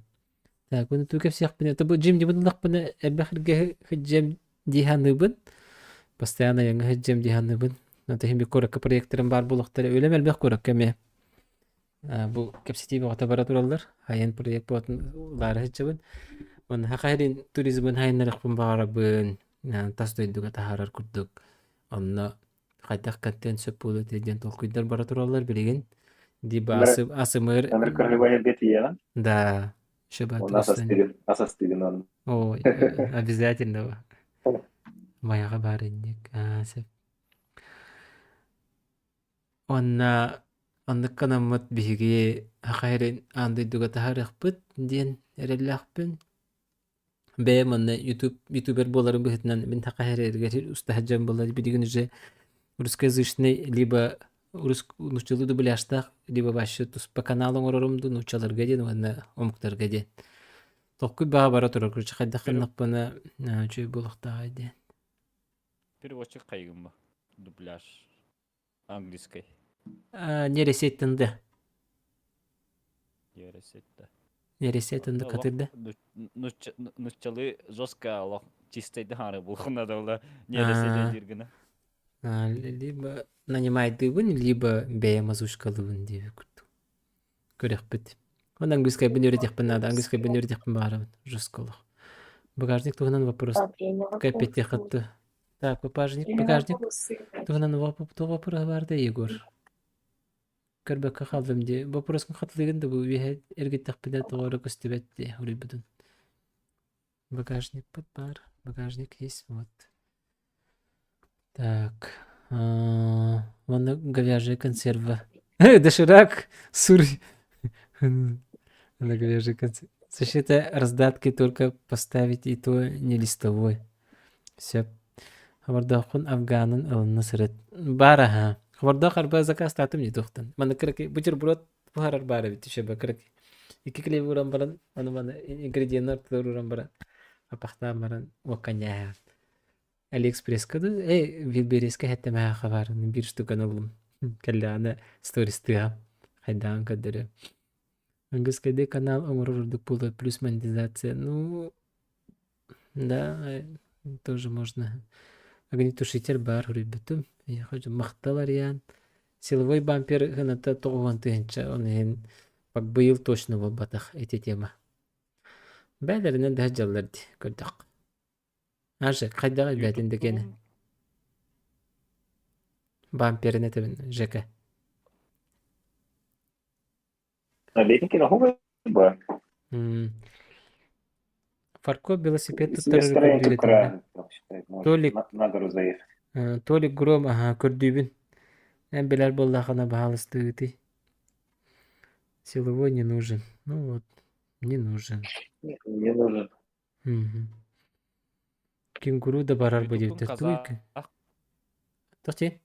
Так, буну туу кэпсиэхпинэ, то бу Джим дибин ыллахпына элбэх иргэ сылдьыам дии саныыбын. Постоянно яҥа сылдьыам дии саныыбын. Онто иһин би куоракка проекторым баар буолуохтара. Үлэм элбэх куоракка эмиэ. Бу кэпсэтии бөҕөтө бара тураллар. Айан проект буолатын ылаары сылдьабын. Уонна Саха сирин туризмын сайыннарыахпын баҕарабын. Тас дойдуга таһаарар курдук. Онно хайдах контент сөп буолуо этэ диэн толкуйдар бара тураллар билигин. Либо асымыр... Аныр көрүбайырга тиийэҕин. Да. Онно асастыгын, асастыгын онно. О, обязательно. Майаҕа баар инник. Аа, сөп. Уонна оннук гынаммыт биһиги Саха сирин аан дойдуга таһаарыахпыт диэн эрэллээхпин. Бэйэм манна ютуб ютубер буоларым быһыытынан мин Саха сиригэр уста сылдьан буолла билигин уже русскоязычный либо нууччалыы дубляжтаах либо вообще туспа канал оҥорорум дуу нууччаларга диэн уонна омуктарга диэн. Толкуй баҕа бара турар короче хайдах гыннахпына үчүгэй буолуохтааҕай диэн. Переводчик хайыгын бу? Дубляж. Английский. Нересеттин да. Нересетта. Нересеттин да катырда. Нуччалы жестко олох чистайды хары булхуна да нересет диргина. Либо нанимайдыбын, либо бэйэм озвучкалыбын диэби курдук. Көрөхпүт. Он английскайбын үйрэтиэхпин наада, английскайбын үйрэтиэхпин баҕарабын жестко олох. Багажник туһунан вопрос кэппиттиэххэ Так, багажник, багажник туһунан туох вопрос баар да Егор? Көрбөккө хааллым дии. Вопроскун хатылыгын да бу үөһэ эргиттэхпинэ тоҕо эрэ көстүбэт дии уруйбутун. Багажникпыт баар. Багажник есть, вот. Так. Уонна говяжья консерва. Доширак, сур. На говяжьей консерве. Защита раздатки только поставить и то не листовой. Сөп. Хабардаахпын Афганын ылынна сырыт. Баар аһа. Хабардаах арба закастаатым дии туохтан. Манна кыракый бутерброд буһарар баар эбит түшөбө кыракый. Икки килиэби ууран баран, аны маны ингредиеннэр ортолор ууран баран, апахтаан баран уокка ньээһэҕин. Алиэкспресска да, э, Вилберискэ хэттэмэһэ баар, биир штуканы ыллым. Кэллэҕинэ стористыаҕым, хайдаҕын көрдөрүөм. Английскайдыы канал оҥорор ордук буолуо, плюс монетизация. Ну, да, тоже можно. Огнетушитель баар суруйбутум. Эйиэхэ махтал Ариан. Силовой бампер гыната тоҕуһуон тыһыынча, он иһин быйыл точно буолбатах ити тема. Бээлэринэн да сылдьаллар дии, көрдөххө. Ажек, хайдах элбээтин да киэнэ. Бамперин этэбин, Жека. Фаркоп велосипед туттарары көрдүүр этим Толик На гору заехать. Толик Гром аһа көрдүүбүн. Эн билэр буоллаххына баһаалыстыгытый. Силовой не нужен. Ну вот, не нужен. Не нужен. Мгм. Кенгуру да барар бу Ютубкун диэбиттэр. Тугуй казах Тохти.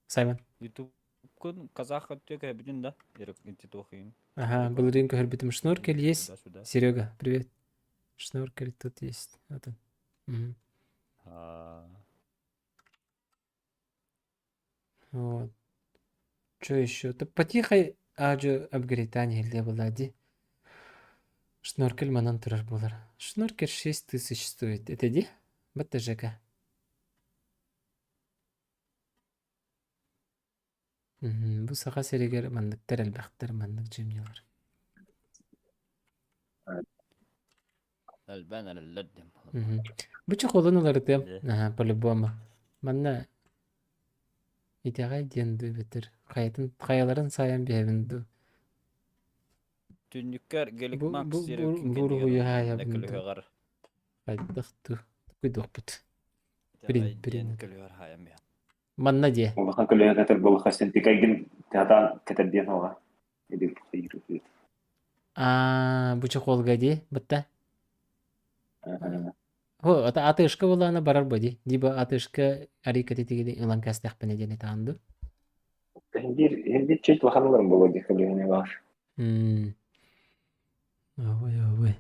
Саймон. Ютубкун казах өттүө көһөбүтүн да инти туохуйун. Ага, былырыын көһөрбүтүм. Шноркель есть. Туда-сюда. Серега, привет. Шноркель тут есть. Вот он. Мгм. А, Вот. Что еще? Да потихо ажы апгрейдтаан иһиллиэ буоллаа дии. Шноркель манан турар буолар. Шноркель 6000 стоит. Это дии? Батта ЖК. Мгм. Бу Саха сиригэр манныктар элбэхтэр, маннык дьимньилэр. Элбээн эрэллэр диэн Мгм. Бу чехолун уларытыам. Дьэ. Аха, по-любому. Манна итэҕэй диэн дуу эбэтэр хайатын хайаларын саайан биһэбин дуу. Түннүккэр Бу Гелик Макс бу бу сирэйин бу кэннигэр уруһуйу хаайабын дуу. көлүһэҕэр Хайдах дуу. Тукуйдуохпут. Прин итэҕэй прин. диэн көлүһэр хаайан биһэ. Манна диэ. Улахан көлөһө кэтэр буоллахха син тикайгын театан кэтэрдиэн оҕа. Аа, бу чехолга дии, бытта. Хо, ата атышка буоллаҕына барар бу дии. Либо атышка арыйка тигини ылан кэстэхпинэ диэн этаҕын дуу. Биир биир чуть улахан буолуо дии көлөһүнэ баар. М. Ой, ой.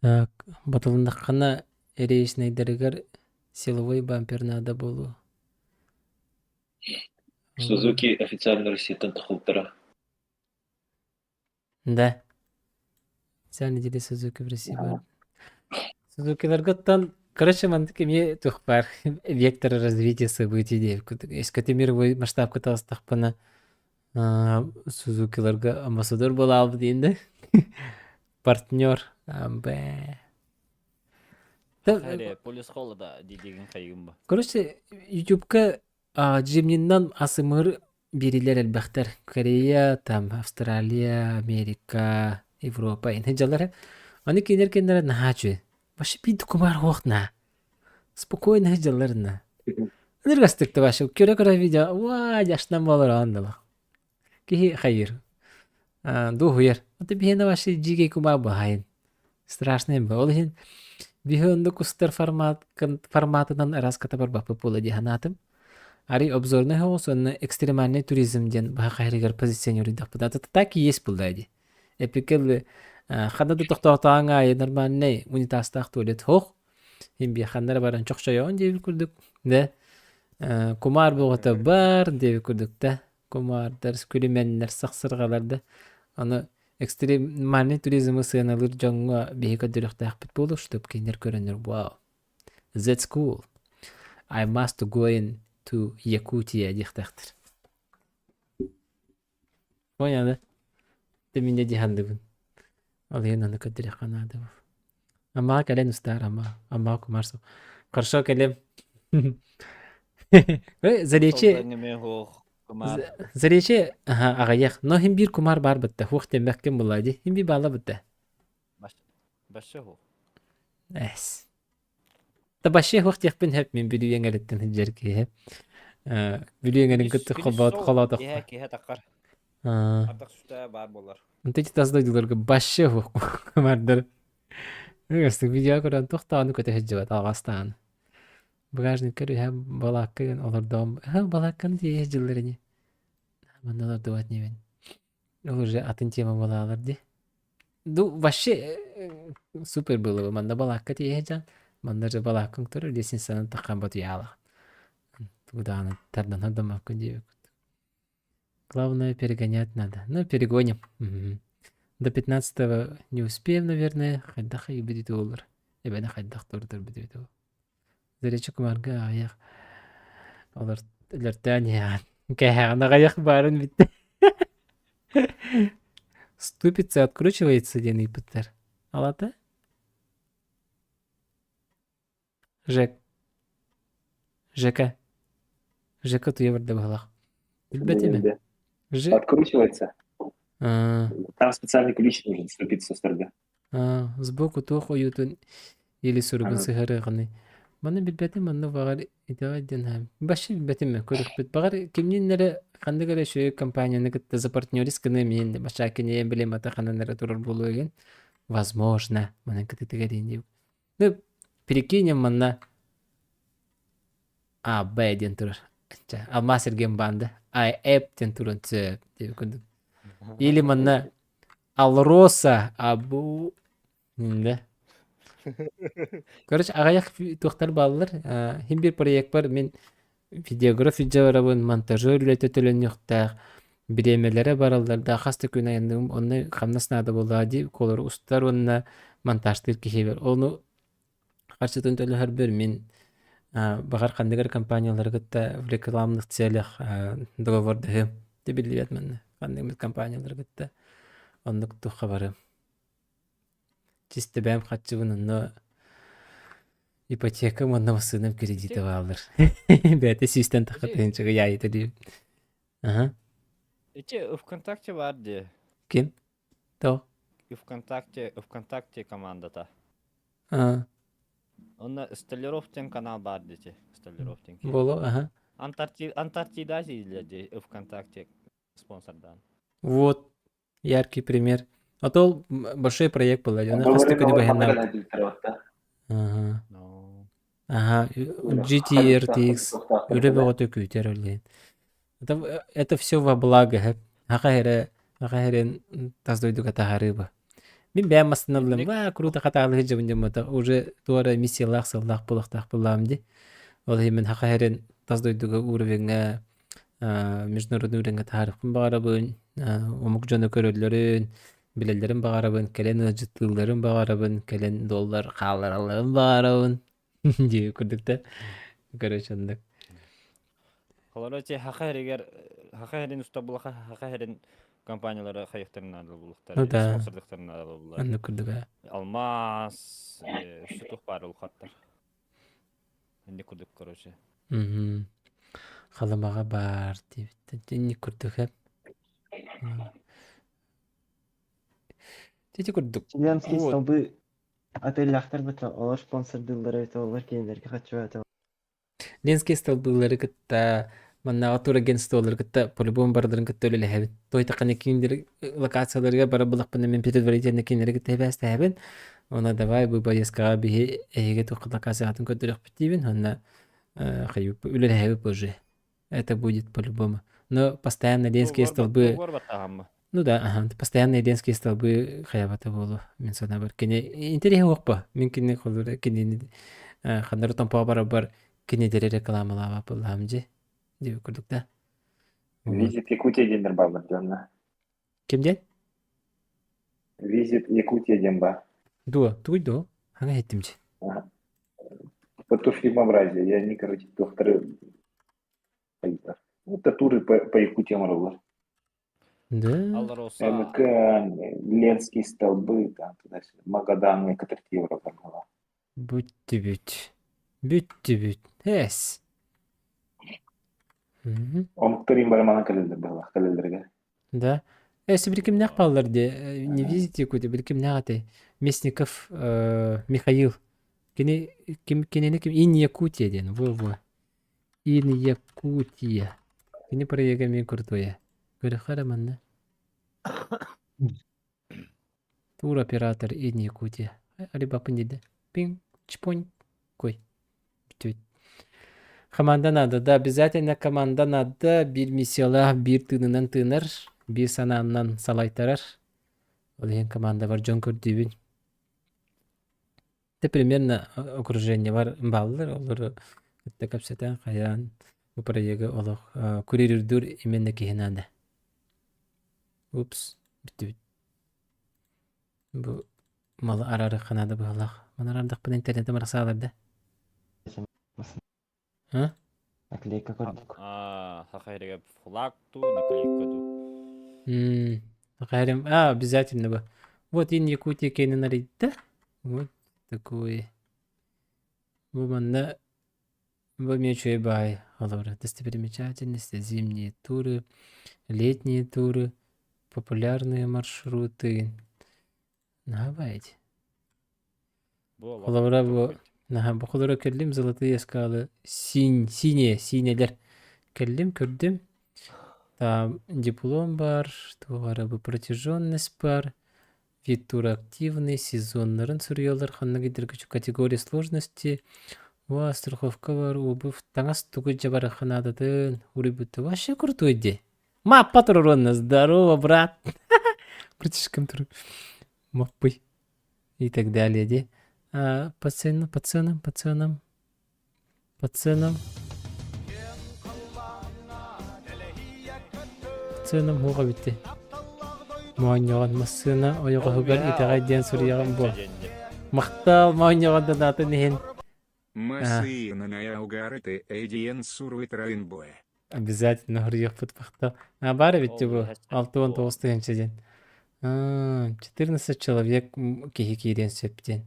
Так, батылыннаххына рейснайдарыгар силовой бампер наада буолуо. Сузуки официально Россияттан тахылтара. Да. Официально деле Сузуки в России бар. Сузукиларгыттан, короче, мантык эмиэ туох баар вектор развития событий диэбит. Өскөтө мировой масштабка таҕыстахпына Сузукиларга амбассадор буолаабыт диэн да. Партнер. Б. Харе, полис холода дидигин хайыгын ба. Короче, Ютубка Джимниннан асымыр биэрилэр элбэхтэр. Корея, там, Австралия, Америка, Европа ини дьаллара. Аны кинилэр кэннэрэ наһаа үчүгэй. Вообще биир кумаар суох на. Спокойно дьаллар на. Ыныргастык да вообще көрө-көрө видео уаа дьашнан буолар ооннулах. Киһи хайыр. Дуоһуйар. Аты биһиэнэ вообще дьиикэй кумаа баһайын. Страшный бу. Ол иһин биһи оннук устар формат, форматынан ыраската барбаппыт буола дии санаатым. Арый обзорный соҕус уонна экстремальный туризм диэн баһа хайырыгар позиционируйдахпыт. Это так и есть булла дии. Эпикэл ханна да тохтоотоон аайы нормальный унитазтаах туалет суох. Иһин ханна эрэ баран чохчойоҕун диэбит курдук. Да кумаар буоҕата бар диэбит курдук да. Кумаардар, күлүмэннэр, сахсырҕалар да. Аны экстремальный туризмы сыаналыыр дьоҥҥо биһи көрдөрүөхтээхпит буолуо, чтоб кинилэр көрөннөр вау, that's cool, I must go in to Якутия диэхтээхтэр. Понял, да? Ты меня дихандыбын. Ол иһин аны көрдөрүөххэ наада буол. Аммаҕа кэлэн устаар, Амма, Аммаҕа кумаар суох. Хорошо, кэлиэм. Заречье Заречье аҕыйах, но иһин биир кумаар баар бытта, хуох диэммэккин булаа дии, иһин биир баала бытта. Баще хуох. Эс. Да баще хуох диэхпин сөп мин Бүлүү эҥэриттэн сылдьар киһи. Бүлүү эҥэрин кытта холоот холоотоххо. Киһи таххар. Ардах сүтэ баар буолар. Онто тас дойдуларга баще хуох кумаардар. Ыстык видео көрөн туох даҕаны көтө сылдьыбат алҕастаан. Багажникка үһэ балаакка гын олордоҕум. Ха балаакканы тиийэ сылдьаллар ини. Манна олордубат инибин. Ол уже атын тема буолаалар дии. Ну, вообще супер было бы. Манна балаакка тиийэ сылдьан, манна же балааккаҥ турар, лестницанан таххан батуйаалаах. Тугу даҕаны тардан ардаммаккын диэбиккит. Главное, перегонять надо. Ну, перегоним. Мгм. До 15-го не успеем, наверное. Хайдах будет олар. Эбэни хайдах турдар будет ол. Заречи кумарга аҕыйах олор өлөртөөн иһэҕин. Кэһэҕин аҕыйах баарын бүттэ. Ступица откручивается диэн ыйпыттар. Алата? Жек. ЖК. ЖК туя барда быһалаах. Билбэтим. Ж... Откручивается. А... Там специальный ключ нужен, ступица сторга. А, сбоку туох ойуутун или суругун сыһарыаҕыный. Маны билбэтим, манна баҕар итэҕэй диэн аһам. Вообще билбэтим көрүкпүт. Баҕар кимниин эрэ ханнык эрэ үчүгэй компанияны кытта запартнерис гыныам иһин бачаа киниэн билим ата ханан эрэ турар буолуо игин. Возможно, манан кытытыгар диэн. Ну, перекинем манна А, Б диэн турар. Чэ, Алмаас эргиэн баанда. А, Эп диэн туран сөп диэбит курдук. Или манна Алроса Абу да. Короче, аҕыйах туохтар бааллар. Хим биир проекпар мин видеограф илдьэ барабын, монтажер үлэтэ төлөнүөхтээх, бириэмэлэрэ бараллар да хас да күн айанныым, онно хамнас наада буоллаҕа дии, колору устар уонна монтажтыыр киһибэр. Ону харчытын төлөһөрбөр мин баҕар ханнык эрэ компаниялары кытта в рекламных целях договордаһыам. Ти биллибэт манна ханнык компаниялары кытта оннук туохха барыам. Чисто бэйэм харчыбын онно ипотекам уонна массыынам кредитэ бааллар. Бэйэтэ сүүстэн тахха тыһыынчаҕа яайыта диибин. Аха. Ити ВКонтакте баар дии. Ким? То? ВКонтакте, ВКонтакте командата. А. Онно Столяров диэн канал баар дии. Столяров диэн. Боло, аха. Антарктида, Антарктида сиилэр дии ВКонтакте спонсордаан. Вот Яркий пример. А то большой проект был, она хас да күнү баһыннаабыт. Ага. Ага, GT RTX үлэ бөҕөтө күүтэр олиһин. Это, это все во благо. Аха эрэ, аха эрэн тас дойдуга таһаарыы Мин бэйэм массыыналыым, ва, круто хатаалыһы дьабын дьаммата, уже туора миссиялаах сыллаах булахтаах буллаам ди. Ол иһин мин хаха эрэн тас дойдуга уровеҥҥа международный уровеҥҥа таһаарыахпын баҕарабын, омук дьоно көрөллөрүн, билэллэрин баҕарабын, кэлэн ыалдьыттыылларын баҕарабын, кэлэн доллар хаалларалларын баҕарабын диэби курдук да. Короче, оннук. Короче, хаха эригэр хаха эрин устабылаха хаха эрин компаниялары хайыхтарын наада булуктар, Ну да. спонсордыктарын наада буллар. Оннук курдук ээ. Алмаз, сүтүх баар улхаттар. Инник курдук, короче. Мгм. Халымаҕа баар диэбиттэр. Инник курдук ээ. Ити курдук. Членские Вот. столбы отеллээхтэр быта олор спонсордыыллара эбитэ олор кинилэргэ хаччыбата Ленские столбылары кытта маннааҕы турагентстволары кытта по-любому барыларын кытта үлэлэһэбин. Туой таххана кинилэр локацияларыгар бара булахпына мин предварительно кинилэри кытта эбээстэһэбин. Уонна давай бу поездкаҕа биһи эһиги туох локацияҕытын көрдөрүөхпүт диибин. Уонна үлэлэһэбит уже. Это будет по-любому. Но постоянно Ленские столбы Ну да, ага, постоянно Ленские столбы хайабата буолу мин санаабар. Кини интэриэһэ уохпа. Мин кини холура кинини ханнары томпоҕо барарбар кинилэри рекламалаабат буоллаҕым дьи. Диэбит курдук да. Вот. Визит Якутия диэннэр бааллар дьонно. Ким диэн? Визит Якутия диэн баар. Дуо, тугуй дуо? Хаҥа иһиттим дьи. Ага. Вот фильмообразие. Я не, короче, туохтары хайдар. Это туры по Якутии оҥороллор. Да. Алроса. МК, Ленские столбы, там туда-сюда. Магадан, некоторых евро там была. Бүттүбүт. Бүттүбүт. Эс. Мгм. Омуктар барамана кэлэллэр быһалаах кэлэллэргэ. Да. Эс бир кимнээх бааллар де не видите Якутия бир кимнээх этэй Местников Михаил кини ким кинини ким Ин Якутия диэн во-во Ин Якутия кини проега эмиэ крутое көрөххө эрэ манна Тур-оператор Ин Якутия. Алибапын диде. Пинг, чпонь, кой. Бүтүбүт. Команда надо, да, обязательно команда надо. Биир миссиялаах, биир тыынынан тыынар, биир санаанан салайтарар. Ол иһин командабар дьон көрдүүбүн. Те примерно окружениебар бааллар, олору кытта кэпсэтэн, хайаан бу проегы олох курирдуур именно киһи наада. Упс, бүттүбүт. Бу малы араарыахха наада быһыылаах. Маны араардахпына интернетим арахсаалар да. А? Наклейка көрдүк. А, саха флаг ту, наклейка ту. М, А, обязательно бы. Вот Ин Якутия кэнин арыйда. Вот такой. Бу манна бу үчүгэй баай холобура достопримечательности, зимние туры, летние туры, популярные маршруты. Наһаа Холобура бу наһаа бу холобура кэллим Золотые скалы синь синие сиинэлэр кэллим көрдүм там диплом бар, туох бу протяженность бар. Вид тура активный, сезоннарын суруйаллар ханнык идэргичу категория сложности. Уа, страховка бар, обувь, таҥас тугу дьабарахха наадатын, уруйбутта. Вообще крутой дии. Маппа турар Здорово, брат. Братишкам турар. Маппый. И так далее, ди. А, по ценам, по ценам, по ценам. По ценам. По ценам хуга битти. Моонньоҕон массыына ойоҕоһугар итэҕэй диэн суруйаҕын буо. Махтал моонньоҕон донатын иһин. Массыынанай угарыты эдиэн суруйтарын буэ. Обязательно суруйуохпут махтал. А баар эбит бу 69 тыһыынча диэн. 14 человек киһи киириэн сөп диэн.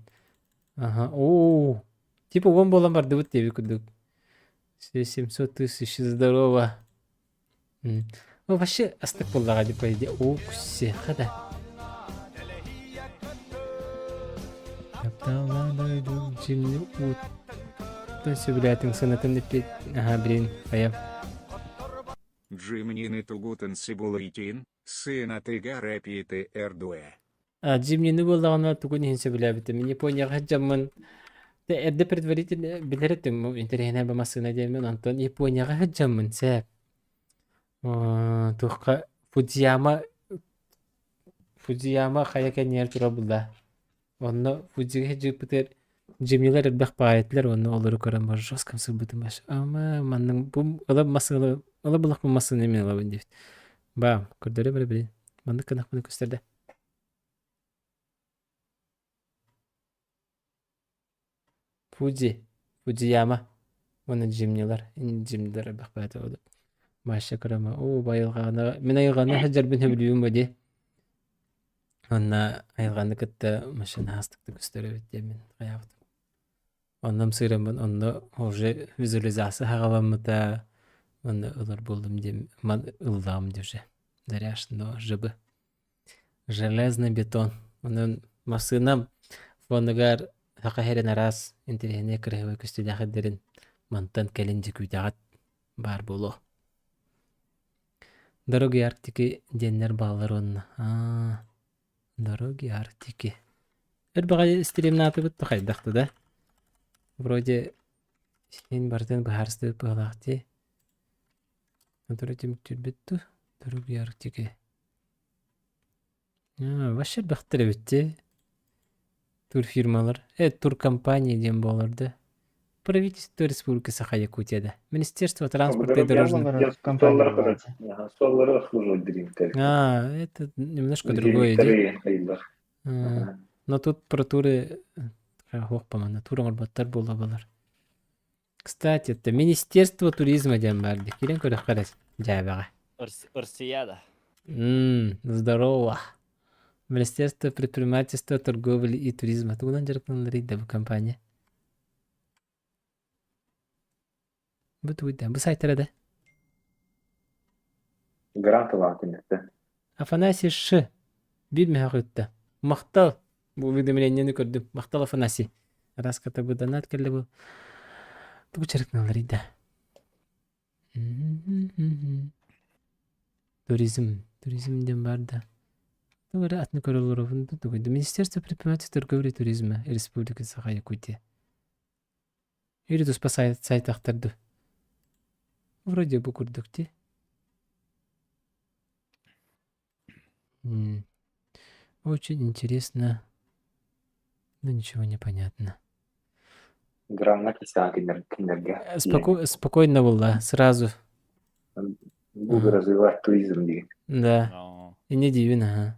Аха, оо, типа уон буолан бардыбыт диэбит курдук. 700 тысяч, здорово. Ну, вообще, астык буоллаҕа дии, по идее. Оо, кусеха да. Тапталлаах дьимни ууттан сөбүлээтиҥ санатын эппит. Аха, блин, хайа. Джимнины тугутан сибулитин, сына тыгар эпиты эрдуэ. А, Джимнины буоллаҕына тугун иһин сөбүлээбитим. Мин Японияҕа сылдьаммын эрдэ предварительно билэр этим интэриэһинэй бу массыына диэммин онтон Японияҕа сылдьаммын сээп туохха Фудзияма Фудзияма хайа кэннигэр турар булла. Онно Фудзига сылдьыппытыгар Джимнилэр элбэх баайытылар уонна олору көрөн бар жестко сылбытым аш ама маннык бу ыла массыына ыла булахпын массыына мин ылабын диэбит. Баам көрдөрө бары билин маннык гынахпына көстөрдө. Фудзи, Фудзияма уонна Джимнилар, Джимнилар элбэх баата буолуо. Маша кырама, оо байылҕаана, мин айылҕаны сылдьарбын сөбүлүүбүн бу дии. Уонна айылҕаны кытта машина аастык көстөр эбит диэммин хайаабытым. Онно ымсыыраммын, онно уже визуализация саҕаламмыта, уонна ылар буоллум диэн ман ыллаҕым дии уже. Заряжено ЖБ. Железный бетон. Онон массыынам фонугар саха сирин араас интэриэһинэй кыраһыабай көстүүлээх сирдэрин мантан кэлин дьэ баар буолуо. Дороги Арктики диэннэр бааллар уонна аа Дороги Арктики. Өр баҕайы стримнаатыбыт да хайдах да Вроде син барытын быһаарыстыбыт быһыылаах дии. Онтон түмүктүүрбүт дуу? Дороги Арктики. Аа, вообще элбэхтэр эбит дии. Турфирмалар, туркомпания диэн буолар да. Правительство Республики Саха-Якутия да. Министерство транспорта и дорожного... Суоллары обслуживать директор. А, это немножко другое идея. Но тут про туры Ох, по-моему, тур оҥорботтор буола балар. Кстати, это Министерство туризма диэн баар дии. Киирэн көрөххө эрэ дьээбэҕэ. Россия да. Здорово. Министерство предпринимательства, торговли и туризма. Тугунан дьарыктаналларый да бу компания? Бу тугуйда? Бу сайтара да? Грант ылаан күннэттэ. Афанасий Ш. Биир мөһөх ыытта. Махтал. Бу уведомлениены көрдүм. Махтал Афанасий. Раската бу донат кэллэ бу. Тугу дьарыктаналларый да? Туризм. Туризм диэн баар да. Тугу эрэ атын көрө олоробун да тугуй да. Министерство предпринимательства, торговли и туризма Республики Саха-Якутия. Или туспа сайт сайтахтар дуу. Вроде бу курдук дии. Очень интересно, но ничего не понятно. Граҥҥа кистэҕэ кинилэргэ Спокойно было, сразу. Буду развивать туризм диэн. Да. Инньэ диибин, аха.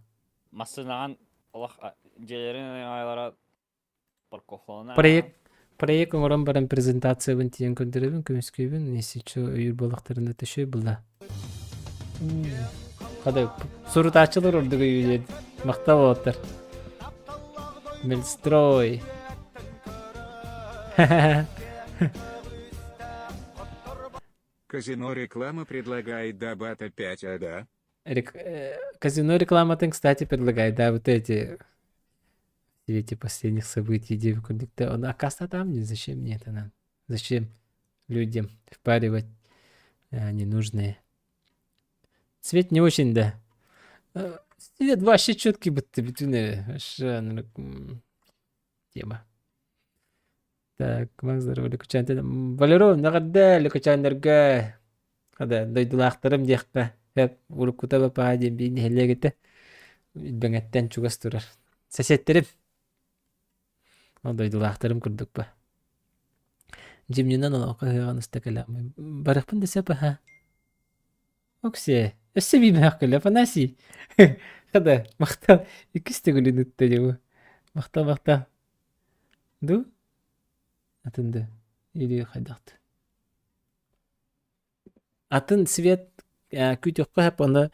Массыынаҕын олох дьиэлэрин айлара парковкалана. Проект проект оҥорон баран презентациябын тиийэн көрдөрөбүн, көмүскүүбүн, если что өйүүр буоллахтарына төшөй була. Хада сурутааччылар ордук өйүүр махтал уолаттар. Мельстрой. Казино реклама предлагает Дабата 5 а да? Казино рекламатын, кстати, предлагает, да, вот эти в свете последних событий диэбит курдук да, он оказывается там не зачем мне это надо? Зачем людям впаривать ненужные? Цвет не очень, да. Цвет вообще четкий будто бүтүн Вообще тема. Так, Макс здорово, Лүкүчээнтэн. Валерон, эҕэрдэ Лүкүчээннэргэ. Хада, дойдулаахтарым диэххэ. Хөп, уруккута бапаа диэн биир нэһилиэк этэ. Илбэҥэттэн чугас турар. Соседтэрим. Ол дойдулаахтарым курдук ба. Дьимнинэн олоҥхо ыһыаҕын уста кэлэҕим. Барыахпын да сөп аһа. Оксиэ, өссө биир кэлэ, Афанасий. Хада, махтал. Иккис төгүлүн ытта дьэ Махтал, махтал. Ду? Атын да. Или хайдахты. Атын свет күүтүөххэ сөп ону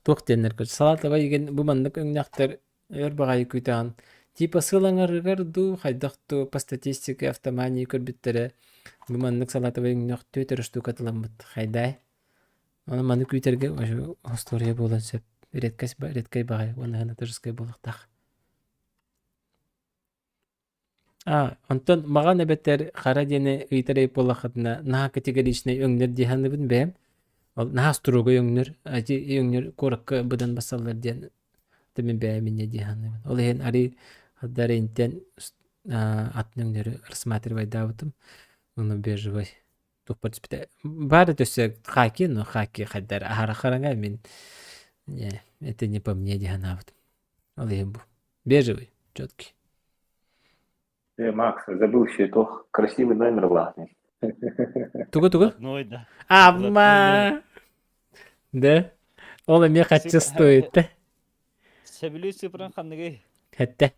туох диэннэр көрө салаатабай игин бу маннык өҥнөөхтөр өр баҕайы күүтэҕин типа сыл аҥарыгар дуу хайдах дуу по статистике автомании көрбүттэрэ бу маннык салаатабай өҥнөөх түөрт эрэ штука тыламмыт хайдай ону маны күүтэргэ остуоруйа буолан сөп редкость редкэй баҕайы уонна ханатырскай буолуохтаах Аа, онтон маҕан эбэтэр хара диэни ыйытар эбит буоллаххытына, наһаа категоричнай өҥнөр дии саныыбын бэйэм. Ол наһаа строгай өҥнөр, ити өҥнөр куоракка быдан бассаллар диэн это мин бэйэм инньэ дии саныыбын. Ол иһин арыы Дарентэн атын өҥнөрү рассматривайдаабытым. Ону бежевый туппар түспүтэ. Баар өссө хаки, но хаки хайдар аһара хараҥа мин это не по мне дии санаабытым. Ол иһин бу. Бежевый, четкий. Э, Макс, забыл еще то красивый номер главный. Тугу-тугу? Одной, да. Амма! Да? Ол эмиэ хаччы стоит да? Сөбүлүү цифран ханныгый? Хэттэ.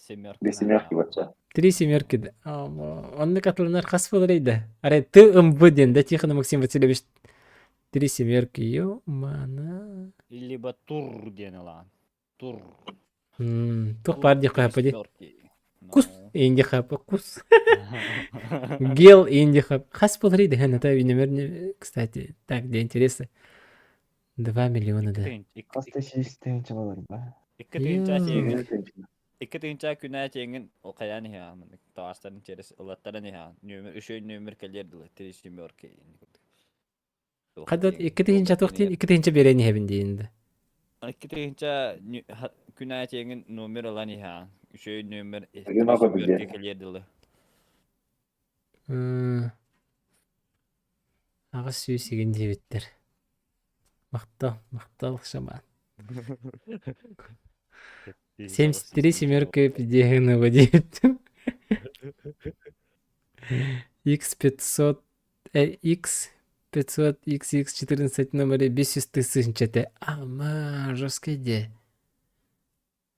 Семерка. Без семерки вообще. Три семерки да. Оннук атыланар хас буолар да? Арай ты ымбы диэн да Тихон Максим Васильевич три семерки ё-мана. Либо тур диэн ылаан. Тур. Туох баар диэххэ хапа дии. Кус инди хапа кус. Гел инди хап. Хас буолар да ха это номер кстати. Так, для интереса. 2 миллиона да. Хас да сүүс тыһыынча болар ба. Икки тыһыынча тиэҥин икки тыһыынча күнээ тиэҥин ол хайаан иһэҕин таастарын через ылаттаран иһэҕин нүөмэр үчүгэй нүөмэр кэлиэр дылы три семерки Хадат 2 тыһыынча туох диин 2 тыһыынча биэрэн иһэбин диин да. 2 тыһыынча күнээ тиэҥин номер ылан иһэҕин үчүгэй нүөмэр три семерки кэлиэр дылы 800 игин диэбиттэр. Махтал, махтал, шаман. 73 семерка пиздегинова диэбиттим. X500 X 500 XX 14 номере 500 тысяча Ама, жесткая идея.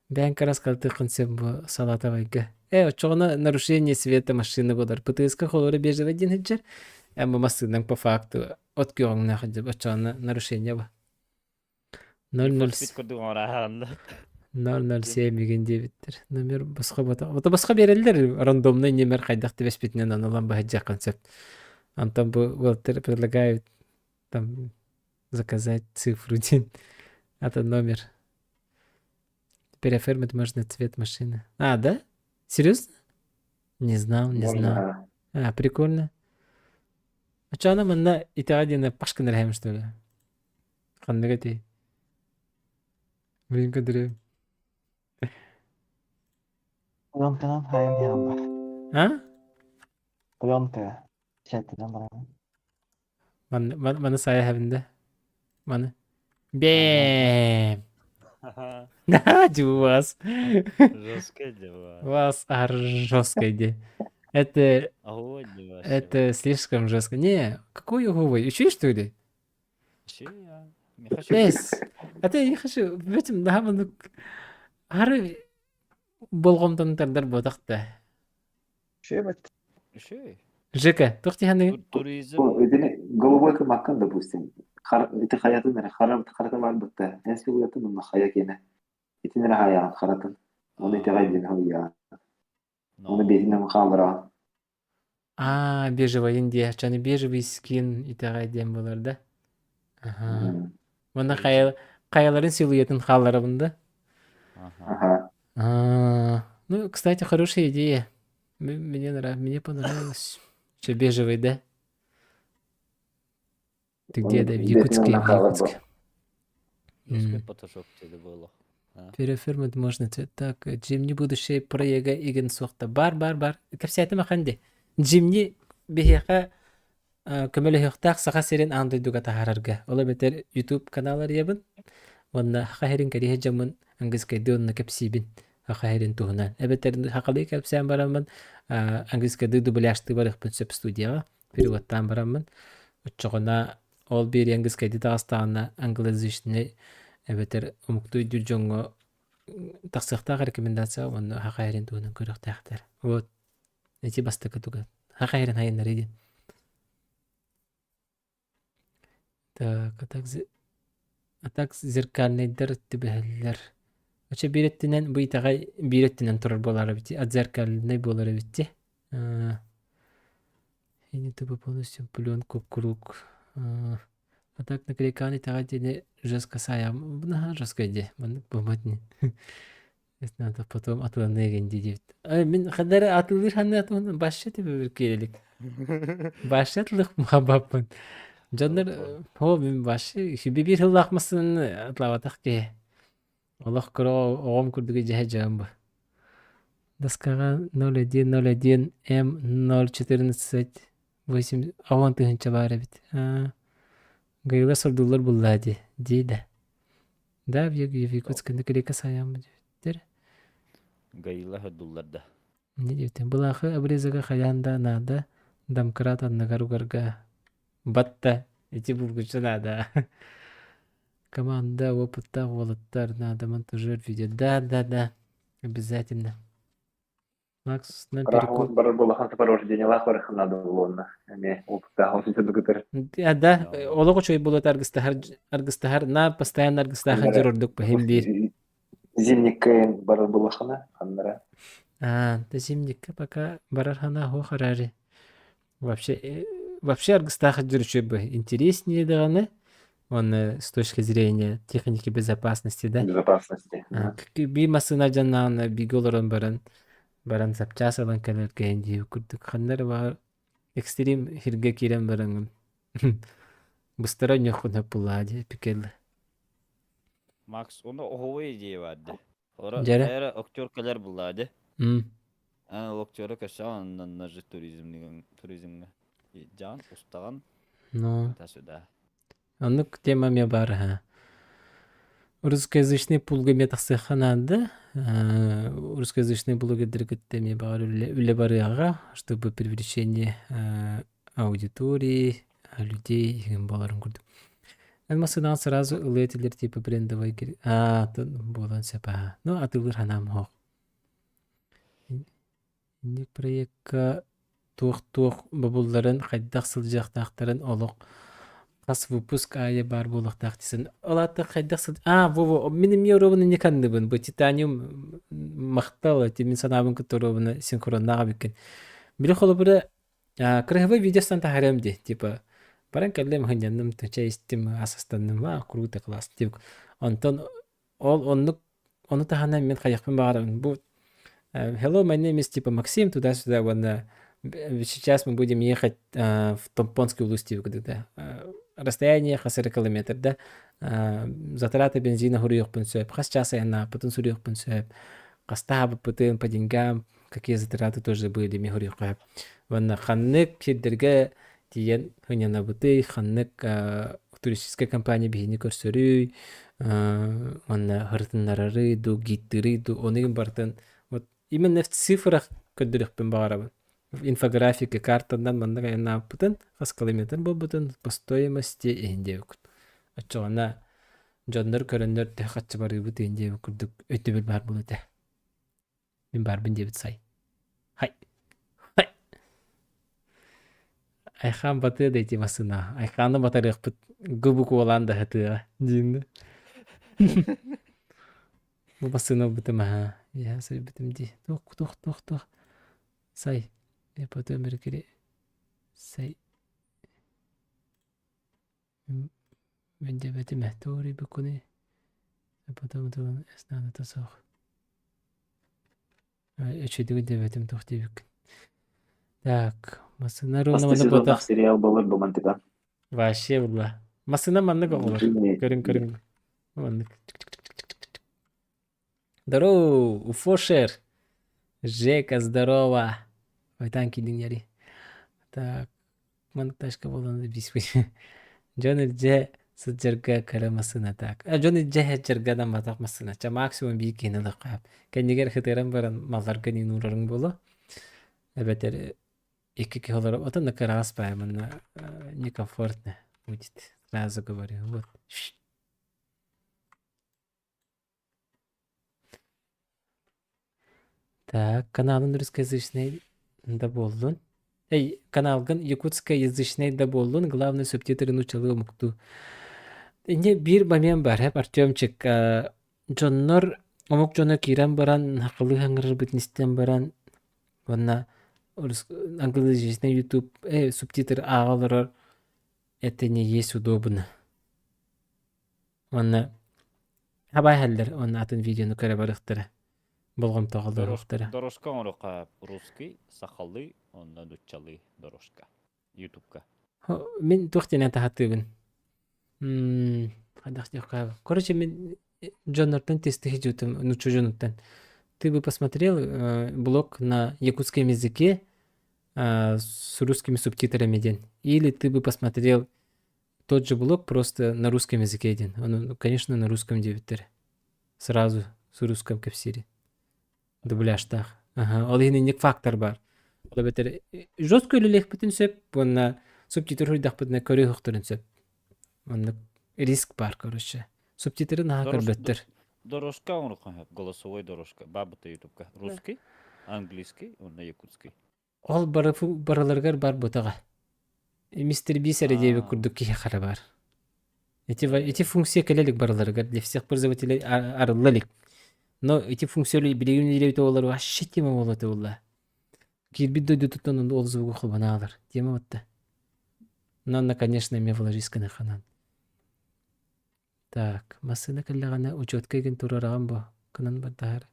Бэйэҥ кырас халтыаххын сөп бу салатовайга. Ээ, оччоҕуна нарушение света машины буолар. ПТС-ка холоро бежевый диэн сылдьар. Эн бу массыынаҥ по факту от күөҕүҥнээх сылдьар. Оччоҕуна нарушение ба. 00 Форсит курдук оҥораһаҕын 007 игин диэбиттэр. Номер босхо бото. Ото босхо биэрэллэр рандомный номер хайдах түбэспитинэн аналан баһыдьаххын сөп. Антон бу уолаттар предлагают там заказать цифру диэн. Это номер. Переоформить можно цвет машины. А, да? Серьезно? Не знал, не знал. А, прикольно. А что она манна итэҕэ диэн пашкан эрэһэм что ли? Ханнык этэй? Блин, кадырым. Пленканан хайан иһэҕин ба. А? Пленка. Чэтинэн баран. Маны, маны сайа эһэбин да. Маны. Бэм! Дювас. Жесткое дела. Вас ар жесткое де. Это, это слишком жестко. Не, какой уговой? Еще что ли? я. Не хочу. Бэс. А ты не хочу. Бэтим наһаа Ары болҕомтону тардар буотах да. Үчүгэй. Жека, туох дии Туризм. Итини голубой кымаккын, допустим, ити хайатын эрэ хара харата барбытта. Эн сылыатын онно хайа киэнэ. Итин эрэ хайаҕын харатын. Оны итэҕэй диэн хоруйаҕын. Оны биэтинэн хааллараҕын. Аа, бежевайын диэ. Чаны бежевый скин итэҕэй диэн буолар да. Аха. Уонна хайаларын силуэтын хаалларабын да? Ага. А, ну, кстати, хорошая идея. Мне нравится, мне понравилось. Что, бежевый, да? Ты где, да? В Якутске, в Якутске. Жесткий фотошоп диэли буолуох. Переоформить можно так. Джимни будущее проега игин суохта. Бар, бар, бар. Кэпсээтим ахан ди. Джимни биһиэхэ көмөлөһүөхтээх Саха сирин аан дойдуга таһаарарга. Ол эбэтэр YouTube канал арыйабын. Уонна Саха сирин кэриһэ дьоммун английскайдыы онно кэпсиибин. Саха сирин туһунан. Эбэтэр сахалыы кэпсээн бараммын английскайдыы дубляжтыы барыахпын сөп студияҕа. Переводтаан бараммын. Оччоҕуна ол биэри английскайдыы таҕыстаҕына англоязычный эбэтэр омуктуу өйдүүр дьоҥҥо тахсыахтаах рекомендация уонна саха сирин туһунан көрүөхтээхтэр. Вот ити бастакы туга. Саха сирин хайыннарыы диэн. Так, а так, а так зеркальнайдар түбэһэллэр. Оччо биир өттүнэн бу итэҕэй биир өттүнэн турар буолар эбит, отзеркальнай буолар эбит дии. И тупо полностью пленку круг. А так наклейканы итэҕэй диэни жестко саайам. Наһаа жестко дии. Маннык буолбат ини. Надо потом атыланыа гин диэбит. Мин хадары атылыыр ханна башша тебе киирелик. Башша атылых махабаппын. Дьоннор о мин башша биир сыллаах массыынаны атлаабатах киһи. Олох кыра оҕом курдук дьэһэ дьаам бу. Доскаҕа 0101 М 014 8 10 тыһыынча баар эбит. Гайла сордууллар буллаа дии, дии да. Да, в Якутск наклейка саайааммыт диэбиттэр. Гаила сордууллар да. Не диэбиттэр. Былаахы обрезага хайаан да наада. Домкрат анныгар угарга. Батта. Ити булгуччу наада. Команда опыттаах уолаттар надо монтажер видео. Да, да, да. Обязательно. Макс на перекур. Барар буолахан сопровождениелаах барыхха наада буолуонна. Эмиэ опыттаах офицер кытары. Да, олох үчүгэй буолуот аргыстаһар аргыстаһар на постоянно аргыстаах дьор ордук бэһим биир. Зимникка барар буолахана ханнара. А, да зимникка пока барар хана хуох арари. Вообще, вообще аргыстаах дьор үчүгэй интереснее даҕаны. Он с точки зрения техники безопасности, да? Безопасности. Биир массыына дьаннаҕына бииргэ олорон баран баран сапчаас ылан кэлэр кэһин дии курдук ханна эрэ баар экстрим хиргэ киирэн бараҥын быстара өнньүөххүн сөп буллаа дии пикел Макс, оны оһовой идея бар ди. Ора Дьэрэ. эра актер кэлэр буллаа ди. М. Ан актера көссө аннан же туризмныгын туризмҥа. Жан устаган Ну, туда-сюда. Оннук тема эмиэ баар аһа. Русскоязычный пулга эмиэ тахсыахха наада. Русскоязычный блогердары кытта эмиэ баҕар үлэ, үлэ барыаҕа, чтобы привлечение аудитории, людей игин буоларын курдук. Эн массыынаҕын сразу ылыа этилэр типа брендовай аа буолан сөп аһа. Ну атыылыыр санаам суох. Инник проекка туох-туох бобулларын, хайдах сылдьыахтаахтарын олох хас выпуск аайы баар буолуохтаах десен. Ол аата хайдах сыл... А, во-во, мин эмиэ оруобуна не канныбын. Бу титаниум махтал, эти мин санаабын кытта оруобуна синхроннаах эбиккин. Били холобура красивый видеостан таһаарыам дии, типа баран кэллим, хынньанным, чай истим, ас астанным, а, круто, класс, типа. Онтон ол оннук ону таһынан мин хайахпын баҕарабын. Бу Hello, my name is типа Максим, туда-сюда, уонна сейчас мы будем ехать в Томпонский улус типа да. Расстояние хас эрэ километр да. Затраты бензина суруйуохпун сөп, хас час айаннааппытын суруйуохпун сөп, хастаабыппытын по деньгам, какие затраты тоже были ми суруйуохха сөп. Уонна ханнык сирдэргэ тиийэн сынньанабытый, ханнык туристическай компания биһини көрсөрүй, уонна ырытыннарарый дуу, гидтыырый дуу, ону барытын вот именно в цифрах көрдөрүөхпүн баҕарабын. Инфографика картанан маннык айаннаабыппытын, хас километр буолбутун, по стоимости иһин диэбиккит. Оччоҕуна дьоннор көрөннөр төһө хаччы барыыбыт иһин диэбит курдук өйдөбүл баар буолуо этэ. Мин баарбын диэбит сай. Хай. Хай. Айхаан батыа да ити массыына. Айхааны батарыахпыт губу куолаан да сатыаҕа диин. Бу массыына ылбытым аһа. Я суйбутум дии. Туох туох туох туох. Сай. Я потом эргири. Сай. Мен диэбэтим ээ, тугу эрийбиккиний? Потом наадата суох. Үчүгэй диэбэтим туох диэбиккин. Так, массыына ровно Хас да маннык сезоннаах буотах. сериал буолар бу мантыка. Вообще была. Массыына маннык оҕолор. Көрүҥ көрүҥ. Маннык. Здорово, Уфошер! Жека, здорово! Айтан киирдиҥ дьэри. Так, маннык ташка буолан биспит. Дьон илдьэ сылдьарга кыра массыына так. А дьон илдьэ сылдьарга намматах массыына. Ча максимум биир киһини ылыахха. Кэннигэр хытыаран баран малларга нин уурарыҥ буолуо. Эбэтэр икки киһи олорор. Отон да кыраҕас баай манна некомфортно будет. Сразу говорю. Вот. Так, каналын русскоязычный да буоллун. Эй, каналгын якутскоязычный да буоллун, главное субтитры нууччалыы омуктуу. Инде биир момент бар, хэп Артемчик, дьоннор омук дьоно киирэн баран, хакылыы хаҥырырбытын истэн баран, уонна англоязычный YouTube субтитр ааҕа олорор это не есть удобно. Уонна хабай иһэллэр уонна атын видеону көрө барыахтара. Болҕомтоҕо олоруохтара. Дорожка оҥоруохха русский, сахалыы уонна нуччалыы дорожка. Ютубка. Мин туох диэн таһаттыыбын? Хайдах диэххэ. Короче, мин дьоннортон тестихи дьутум, нучча дьонуттан. Ты бы посмотрел блог на якутском языке с русскими субтитрами диэн. Или ты бы посмотрел тот же блог просто на русском языке диэн. Ону, конечно, на русском диэбиттэр. Сразу с русском кэпсиири. Дубляжтаах. Аха, ол иһин инник фактор бар. Ол эбэтэр жестко үлэлиэхпитин сөп уонна субтитр суруйдахпытына көрүөхтөрүн сөп. Оннук риск бар, короче. Субтитры наһаа көрбөттөр. Дорожка оҥоруохха сөп, голосовой дорожка. Баабыта ютубка. Русский, английский уонна якутский. Ол бары барыларыгар бар бутаҕа. Мистер Бис эрэ диэбит курдук киһи хара бар. Эти, эти функция кэлэ илик барыларыгар для всех пользователей арылла илик. Но эти функция билигин үлэлээбит оҕолор вообще тема буола буолла. Киирбит дойдутуттан ол звугу холбонаалар. Тема батта. Но, на, конечно, эмиэ вложисканы ханан. Так, массыына кэллэҕинэ учетка игин туруораҕын бу, гынан бардаһар.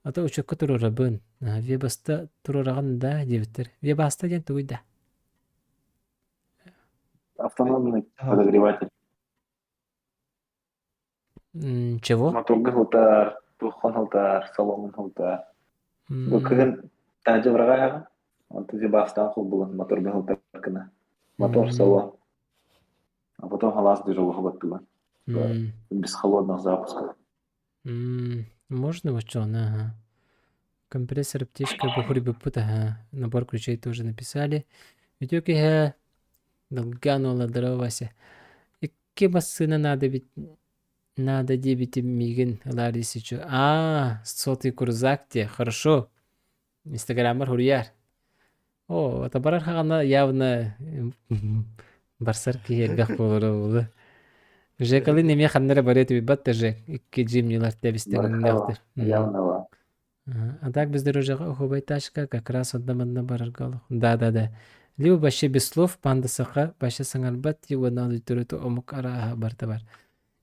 А то учетка туруорабын, Вебаста туруораҕын да диэбиттэр. Вебаста диэн тугуй да? Автономный подогреватель. Чего? Моторга сылтаар, туоххон сылтаар, салонун сылтаар. Бу кыһын таһдьа быраҕайаҕын, онтон вебастаан холбулан моторга сылтар гына. Мотор салон. А потом халаас движового баттыган. Без холодных запусков. Можно вот что, ага. Компрессор, аптечка, бухурибуппут, ага. Набор ключей тоже написали. Үтүө Долганула, здорово, Вася. Икки массыына надо ведь надо диэбитим миигин ылаар исичу. А, сотый крузак те, хорошо. Инстаграммар хуруйар. Оо, табарар хаҕана явно барсар киһи элбэх буолара буолуо. Жекалын эмиэ ханна эрэ барыа этибит да Жек икки джимнилар тэбистэн Явно А так бездорожьеҕа уһуобай тачка как раз онно-манна барарга олох. Да-да-да. Либо вообще без слов панда саха вообще саҥарбат уонна аудиторията омук арааһа барыта бар.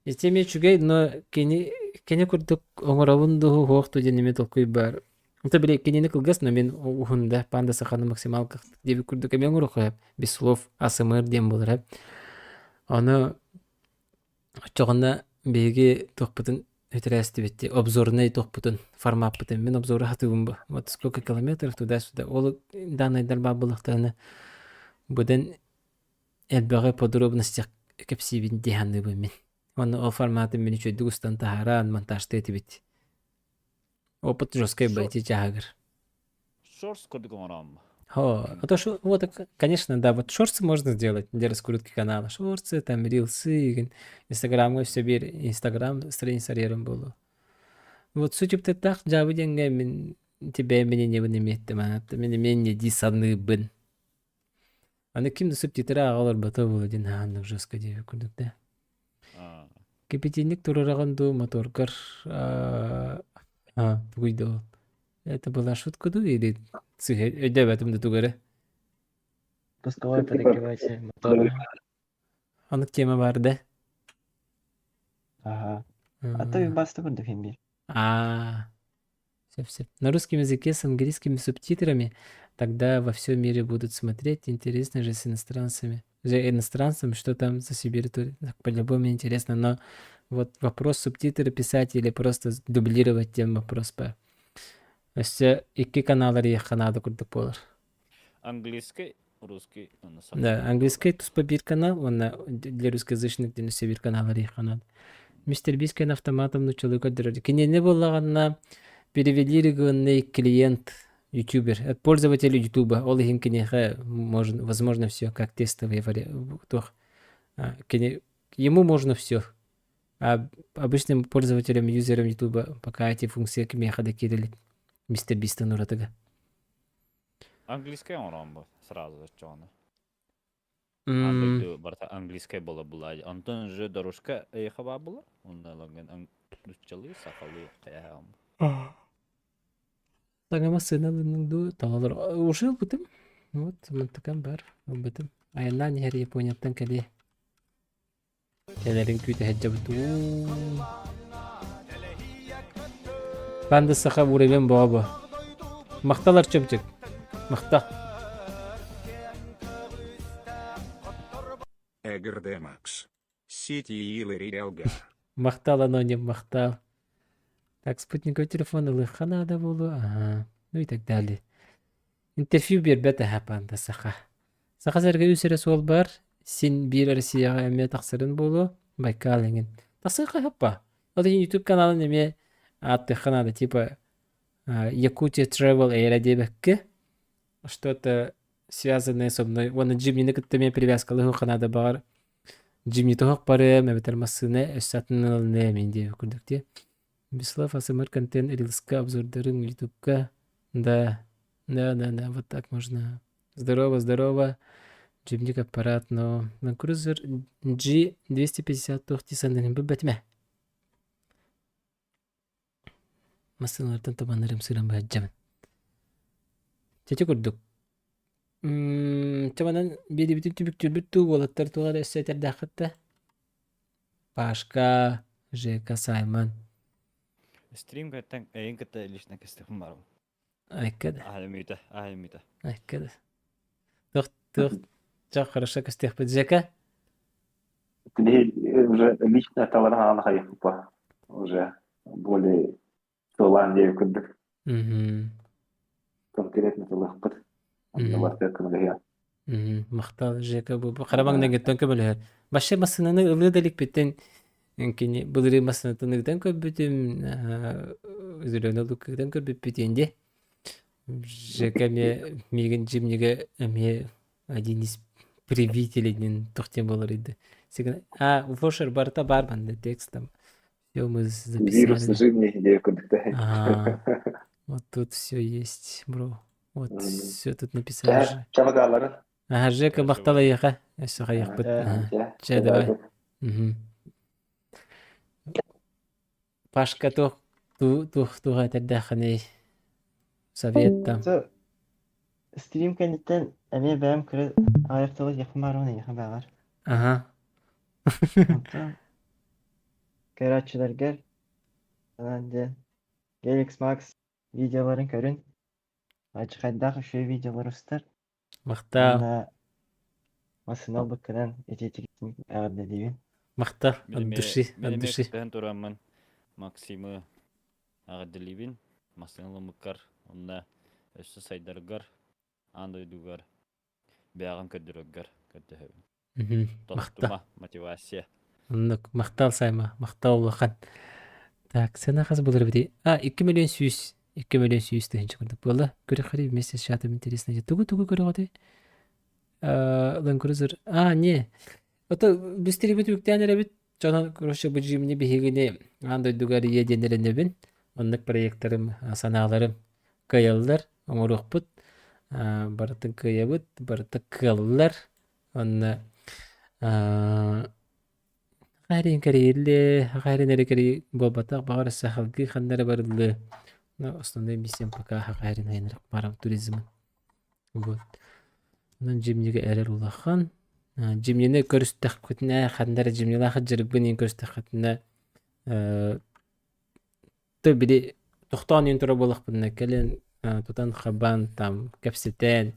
Ити эмиэ үчүгэй, но кини кини курдук оҥоробун дуу, суох дуу диэн эмиэ толкуй баар. Это били кинини кылгас, но мин уһун да панда саханы максималка диэбит курдук эмиэ оҥоруохха сөп. Без слов АСМР диэн буолар. Ону оччоҕуна биһиги туохпутун үтүрээстибит обзорнай туохпутун формаппытын мин обзору хатыыбын бу. Вот сколько километров туда-сюда. Ол данныйдар баар буоллахтарына быдан элбэҕи подробностях кэпсиибин дии саныыбын мин. Уонна ол форматын мин үчүгэйдик устан таһааран монтажтыы этибит. Опыт жесткай бэйти чааһыгар. Шорс курдук оҥороом. О, а то что, вот, конечно, да, вот шорсы можно сделать для раскрутки канала. Шорсы, там, рилсы, инстаграмҥа все биир инстаграм страница арыйарым буолуо. Вот суть так дьаабы диэҥҥэ мин тебя мнениебин эмиэттим, мин эмиэ не дии саныыбын. Аны ким да субтитры ааҕа олорбото буолуо диэн аһааннык жестко диэбит курдук да. Кипятильник туруораҕын дуу моторгар аа тугуй да ол. Это была шутка дуу или сыһа өйдөөбөтүм да тугу эрэ. Пусковой подогреватель мотора. Оннук тема баар да? Ага. А то и баста курдук имбир. А, все, все. На русском языке с английскими субтитрами тогда во всем мире будут смотреть. Интересно же с иностранцами. За иностранцами, что там за Сибирь, то так по-любому интересно, но Вот вопрос субтитры писать или просто дублировать диэн вопрос баар. Өссө икки канал арыйыахха наада курдук буолар. Английский, русский, уонна Да, английский туспа биир канал уонна для русскоязычных диэн өссө биир канал арыйыахха наада. Мистер Бискин автоматом нууччалыы көрдөрөр. Кинини буоллаҕына перевели регионный клиент ютубер, от пользователя ютуба. Ол иһин киниэхэ можно, возможно все, как тестовый вариант. Кини, ему можно все. А обычным пользователям, юзерам ютуба пока эти функции кимиэхэ да киирэлик. Мистер Бистен уратыга. Английскай оҥорон бу сразу оччоҕуна. Аан дойду барыта английскай буола була. Онтон уже дорожка эйиэхэ баар буолар. Онно ылаҥҥын нууччалыы, сахалыы хайаһаҕын. Саҥа массыына ылынныҥ дуу? Талалар уже ылбытым. Вот, мантыкам бар, ылбытым. Айаннаан иһэр Японияттан кэлиэ. Кэлэрин күүтэ сылдьабыт. Панда саха уровень боо Махтал Арчымчык. Махтал. Эгрд Макс. Сити Илари Элгар. Махтал аноним, махтал. Так, спутниковый телефон ылыахха наада буолуо. Ага. Ну и так далее. Интервью биэрбэт эһэ панда саха. Саха сиргэ үс эрэ суол баар. Син биир Россияҕа эмиэ тахсарын буолуо. Байкал эҥин. Тахсыахха хаппа. Ол иһин YouTube каналын эмиэ ааттыахха наада. Типа Якутия Travel эйэрэ диэбэккэ что-то связанное со мной. Уонна Джимнини кытта эмиэ привязкалыһыахха наада баҕар. Джимни тоһох барыам эбэтэр массыына өссө атын ылыныам мин диэбит курдук дии. Беслав АСМР контент рилска обзордарын ютубка. Да, да, да, да, вот так можно. Здорово, здорово. Джимник аппарат, но Land Cruiser G250 туох дии саныырын билбэтим ээ. Массыыналартан табаннарым сыыран быһадьабын. Чэчи курдук. Чаманан биэрибитин түбүктүүрбүт дуу уолаттар туох эрэ өссө этэрдээххит да? Пашка, Жека, Саймон. Стрим кыттан эйин кытта лично кыстыхым барым. Айка да. Аһымыта, аһымыта. Айка да. Туох туох чах хорошо кыстыхпыт Жека? Теперь уже лично таларан хайыппа уже более тылаан диэби курдук конкретно тылыахпыт. Онно барыта көмөлөһүө. Махтал Жека бу хара маҥнайгыттан көмөлөһөр. Вообще массыынаны ылыы да иликпиттэн кини былырыын массыынатын ыытан көрбүтүм, зеленый лук ыытан көрбүппүт инди. Жека эмиэ миигин Джимнигэ эмиэ один из привителей тохтен болар иди. А, Фошер барыта бар манна текст там. Все мы Вирус записали. жизни диэки курдук А, вот тут все есть, бро. Вот все тут написали же. Чабагаларын. Ага, Жека махтал эйиэхэ. Өссө хайыахпыт. Ага. Чэ, давай. Мгм. Пашка туох туох туох этэрдээххиний? Совет там. Стрим кэнниттэн эмиэ бэйэм кыра аҕыйах тылы диэхпин баарбын эйиэхэ баҕар. Ага. Онтон көрөөччүлэргэр анаан диэн Gelix Max видеоларын көрүн. Хайдах үчүгэй видеолар устар. Махтал. Уонна массыына ылбыккынан итиитигитин эҕэрдэлиибин. Махтал. От души, от души. Мин тураммын Максимы эҕэрдэлиибин. Массыына ылыммыккар, онно өссө сайдаргар, аан дойдугар бэйэҕин көрдөрөргөр көрдөһөбүн. Махтал. Мотивация. Оннук. Махтал Сайма. Махтал улахан. Так, цена хас буолар эбитий? А, 2 миллион сүүс. 2 миллион сүүс тыһыынча курдук буолла. Көрөххөрүй вместе с чатом интересно. Тугу-тугу көрөҕүтүй? Land Cruiser. А, не. Ото бистерибит үктээн эрэбит. Дьонон, короче, бу Джимни биһигини аан дойдуга эрийэ диэн эрэнэбин. Оннук проекттарым, санааларым кыайаллар, оҥоруохпут. Барытын кыайабыт, барыта кыаллар. Онно Хайрин кэрийиллиэ, хайрин эрэ кэрий буолбатах, баҕар өссө салгыы ханна эрэ барыллыа. Но основной миссиям пока Хахайрин айанар барам туризмын. Вот. Онон Джимнигэ эрэр улахан. Джимнини көрүстэхпитинэ, ханна эрэ Джимнилаах дьарыкпын иин көрүстэххитинэ, то били тохтоон иин турар буоллахпытына кэлин тутан хабан там кэпсэтэн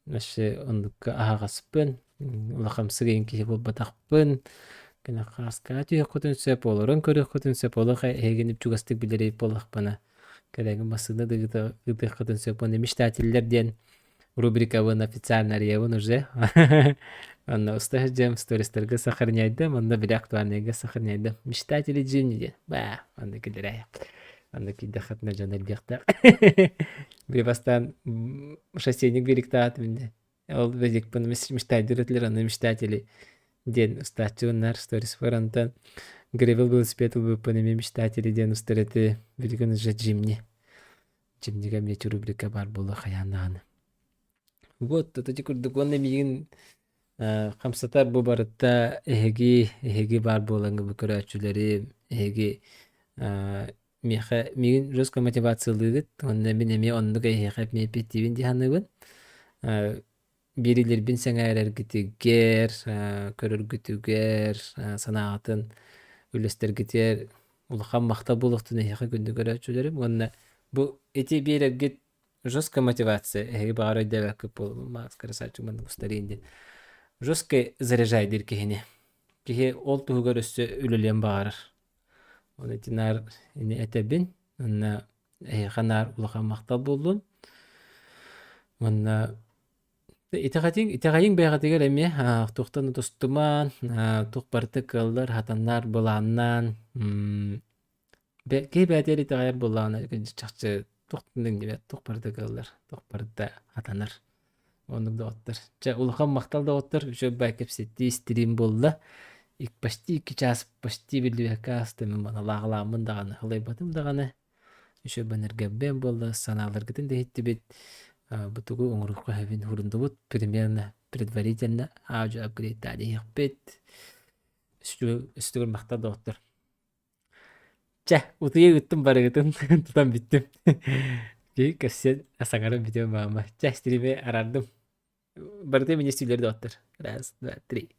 Вообще оннукка аһаҕаспын, улахамсык иһин киһи буолбатахпын. Кэнэххааскаҕа түһүөххүтүн сөп, олорон көрүөххүтүн сөп, олох эһигини чугастык билэрий буоллахпына, кэлэҥҥин массыына да ыытыаххытын сөп. Уонна мечтателлэр диэн рубрикабын официально арыйабын уже. Онно уста сылдьыам, стористарга сохраняйдым, онно били актуальныйга сохраняйдым. Мечтатели Джимни диэн. Баа, онно киллэрээйэх. Онно киирдэххитинэ дьон элбиэхтээх. Били бастаан шоссейник бириктаат минне. Ол великпин мечтайдыр этилэр, аны мечтатели диэн устааччыбыннар сторис онтон гревел велосипед ылбыппын эмиэ мечтатели диэн устар эти билигин уже Джимни. Джимнига эмиэ рубрика баар буолуо хайаан даҕаны. Вот, ити курдук уонна миигин хамсатар бу барыта эһиги, эһиги баар буолаҥҥы бу көрөөччүлэри, эһиги миэхэ миигин жестко мотивациялыыгыт уонна мин эмиэ оннук эһиэхэ эмиэ эппиэттиибин дии саныыбын. Биэриилэрбин сэҥээрэргитигэр, көрөргүтүгэр, санааҕытын үллэстэргитигэр улахан махтал буолуохтун эһиэхэ күндү көрөөччүлэрим уонна бу ити биэрэргит жесткая мотивация эһиги баҕар өйдөөбөккүт буолуо Макс красавчик маннык устарыйын диэн жестко заряжай диир киһини киһи ол туһугар өссө үлэлиэн баҕарар оны ити наар ини этэбин уонна эһиэхэ наар улахан махтал буоллун уонна итэҕэтиҥ итэҕэйиҥ бэйэҕитигэр эмиэ туохтан тустумаан туох барыта кыаллар хатаннаар былааннаан Киһи бэйэтигэр итэҕэйэр буоллаҕына чахчы туох иҥнибэт, туох барыта кыаллар, туох барыта хатанар. Оннук доҕоттор. Чэ, улахан махтал доҕоттор, үчүгэй бай кэпсэтии стрим буолла. Почти 2 чаас почти биллибэккэ ааста мин маналааҕылааммын даҕаны, халайбатым даҕаны. Үчүгэй бэнэргэббэм буолла, санааларгытын да иһиттибит. Бу тугу оҥоруохха сөбүн уһурундубут. Примерно предварительно аудио апгрейдтаан иһиэхпит. Үстүгүр махтал доҕоттор. Чэ, утуйа ыыттым барыгытын тутан бүттүм. Киһи көрсөн саҥаран бүтүөм баҕама. Чэ, стриме араардым. Барыта министрлэр доҕоттор. Раз, два, три.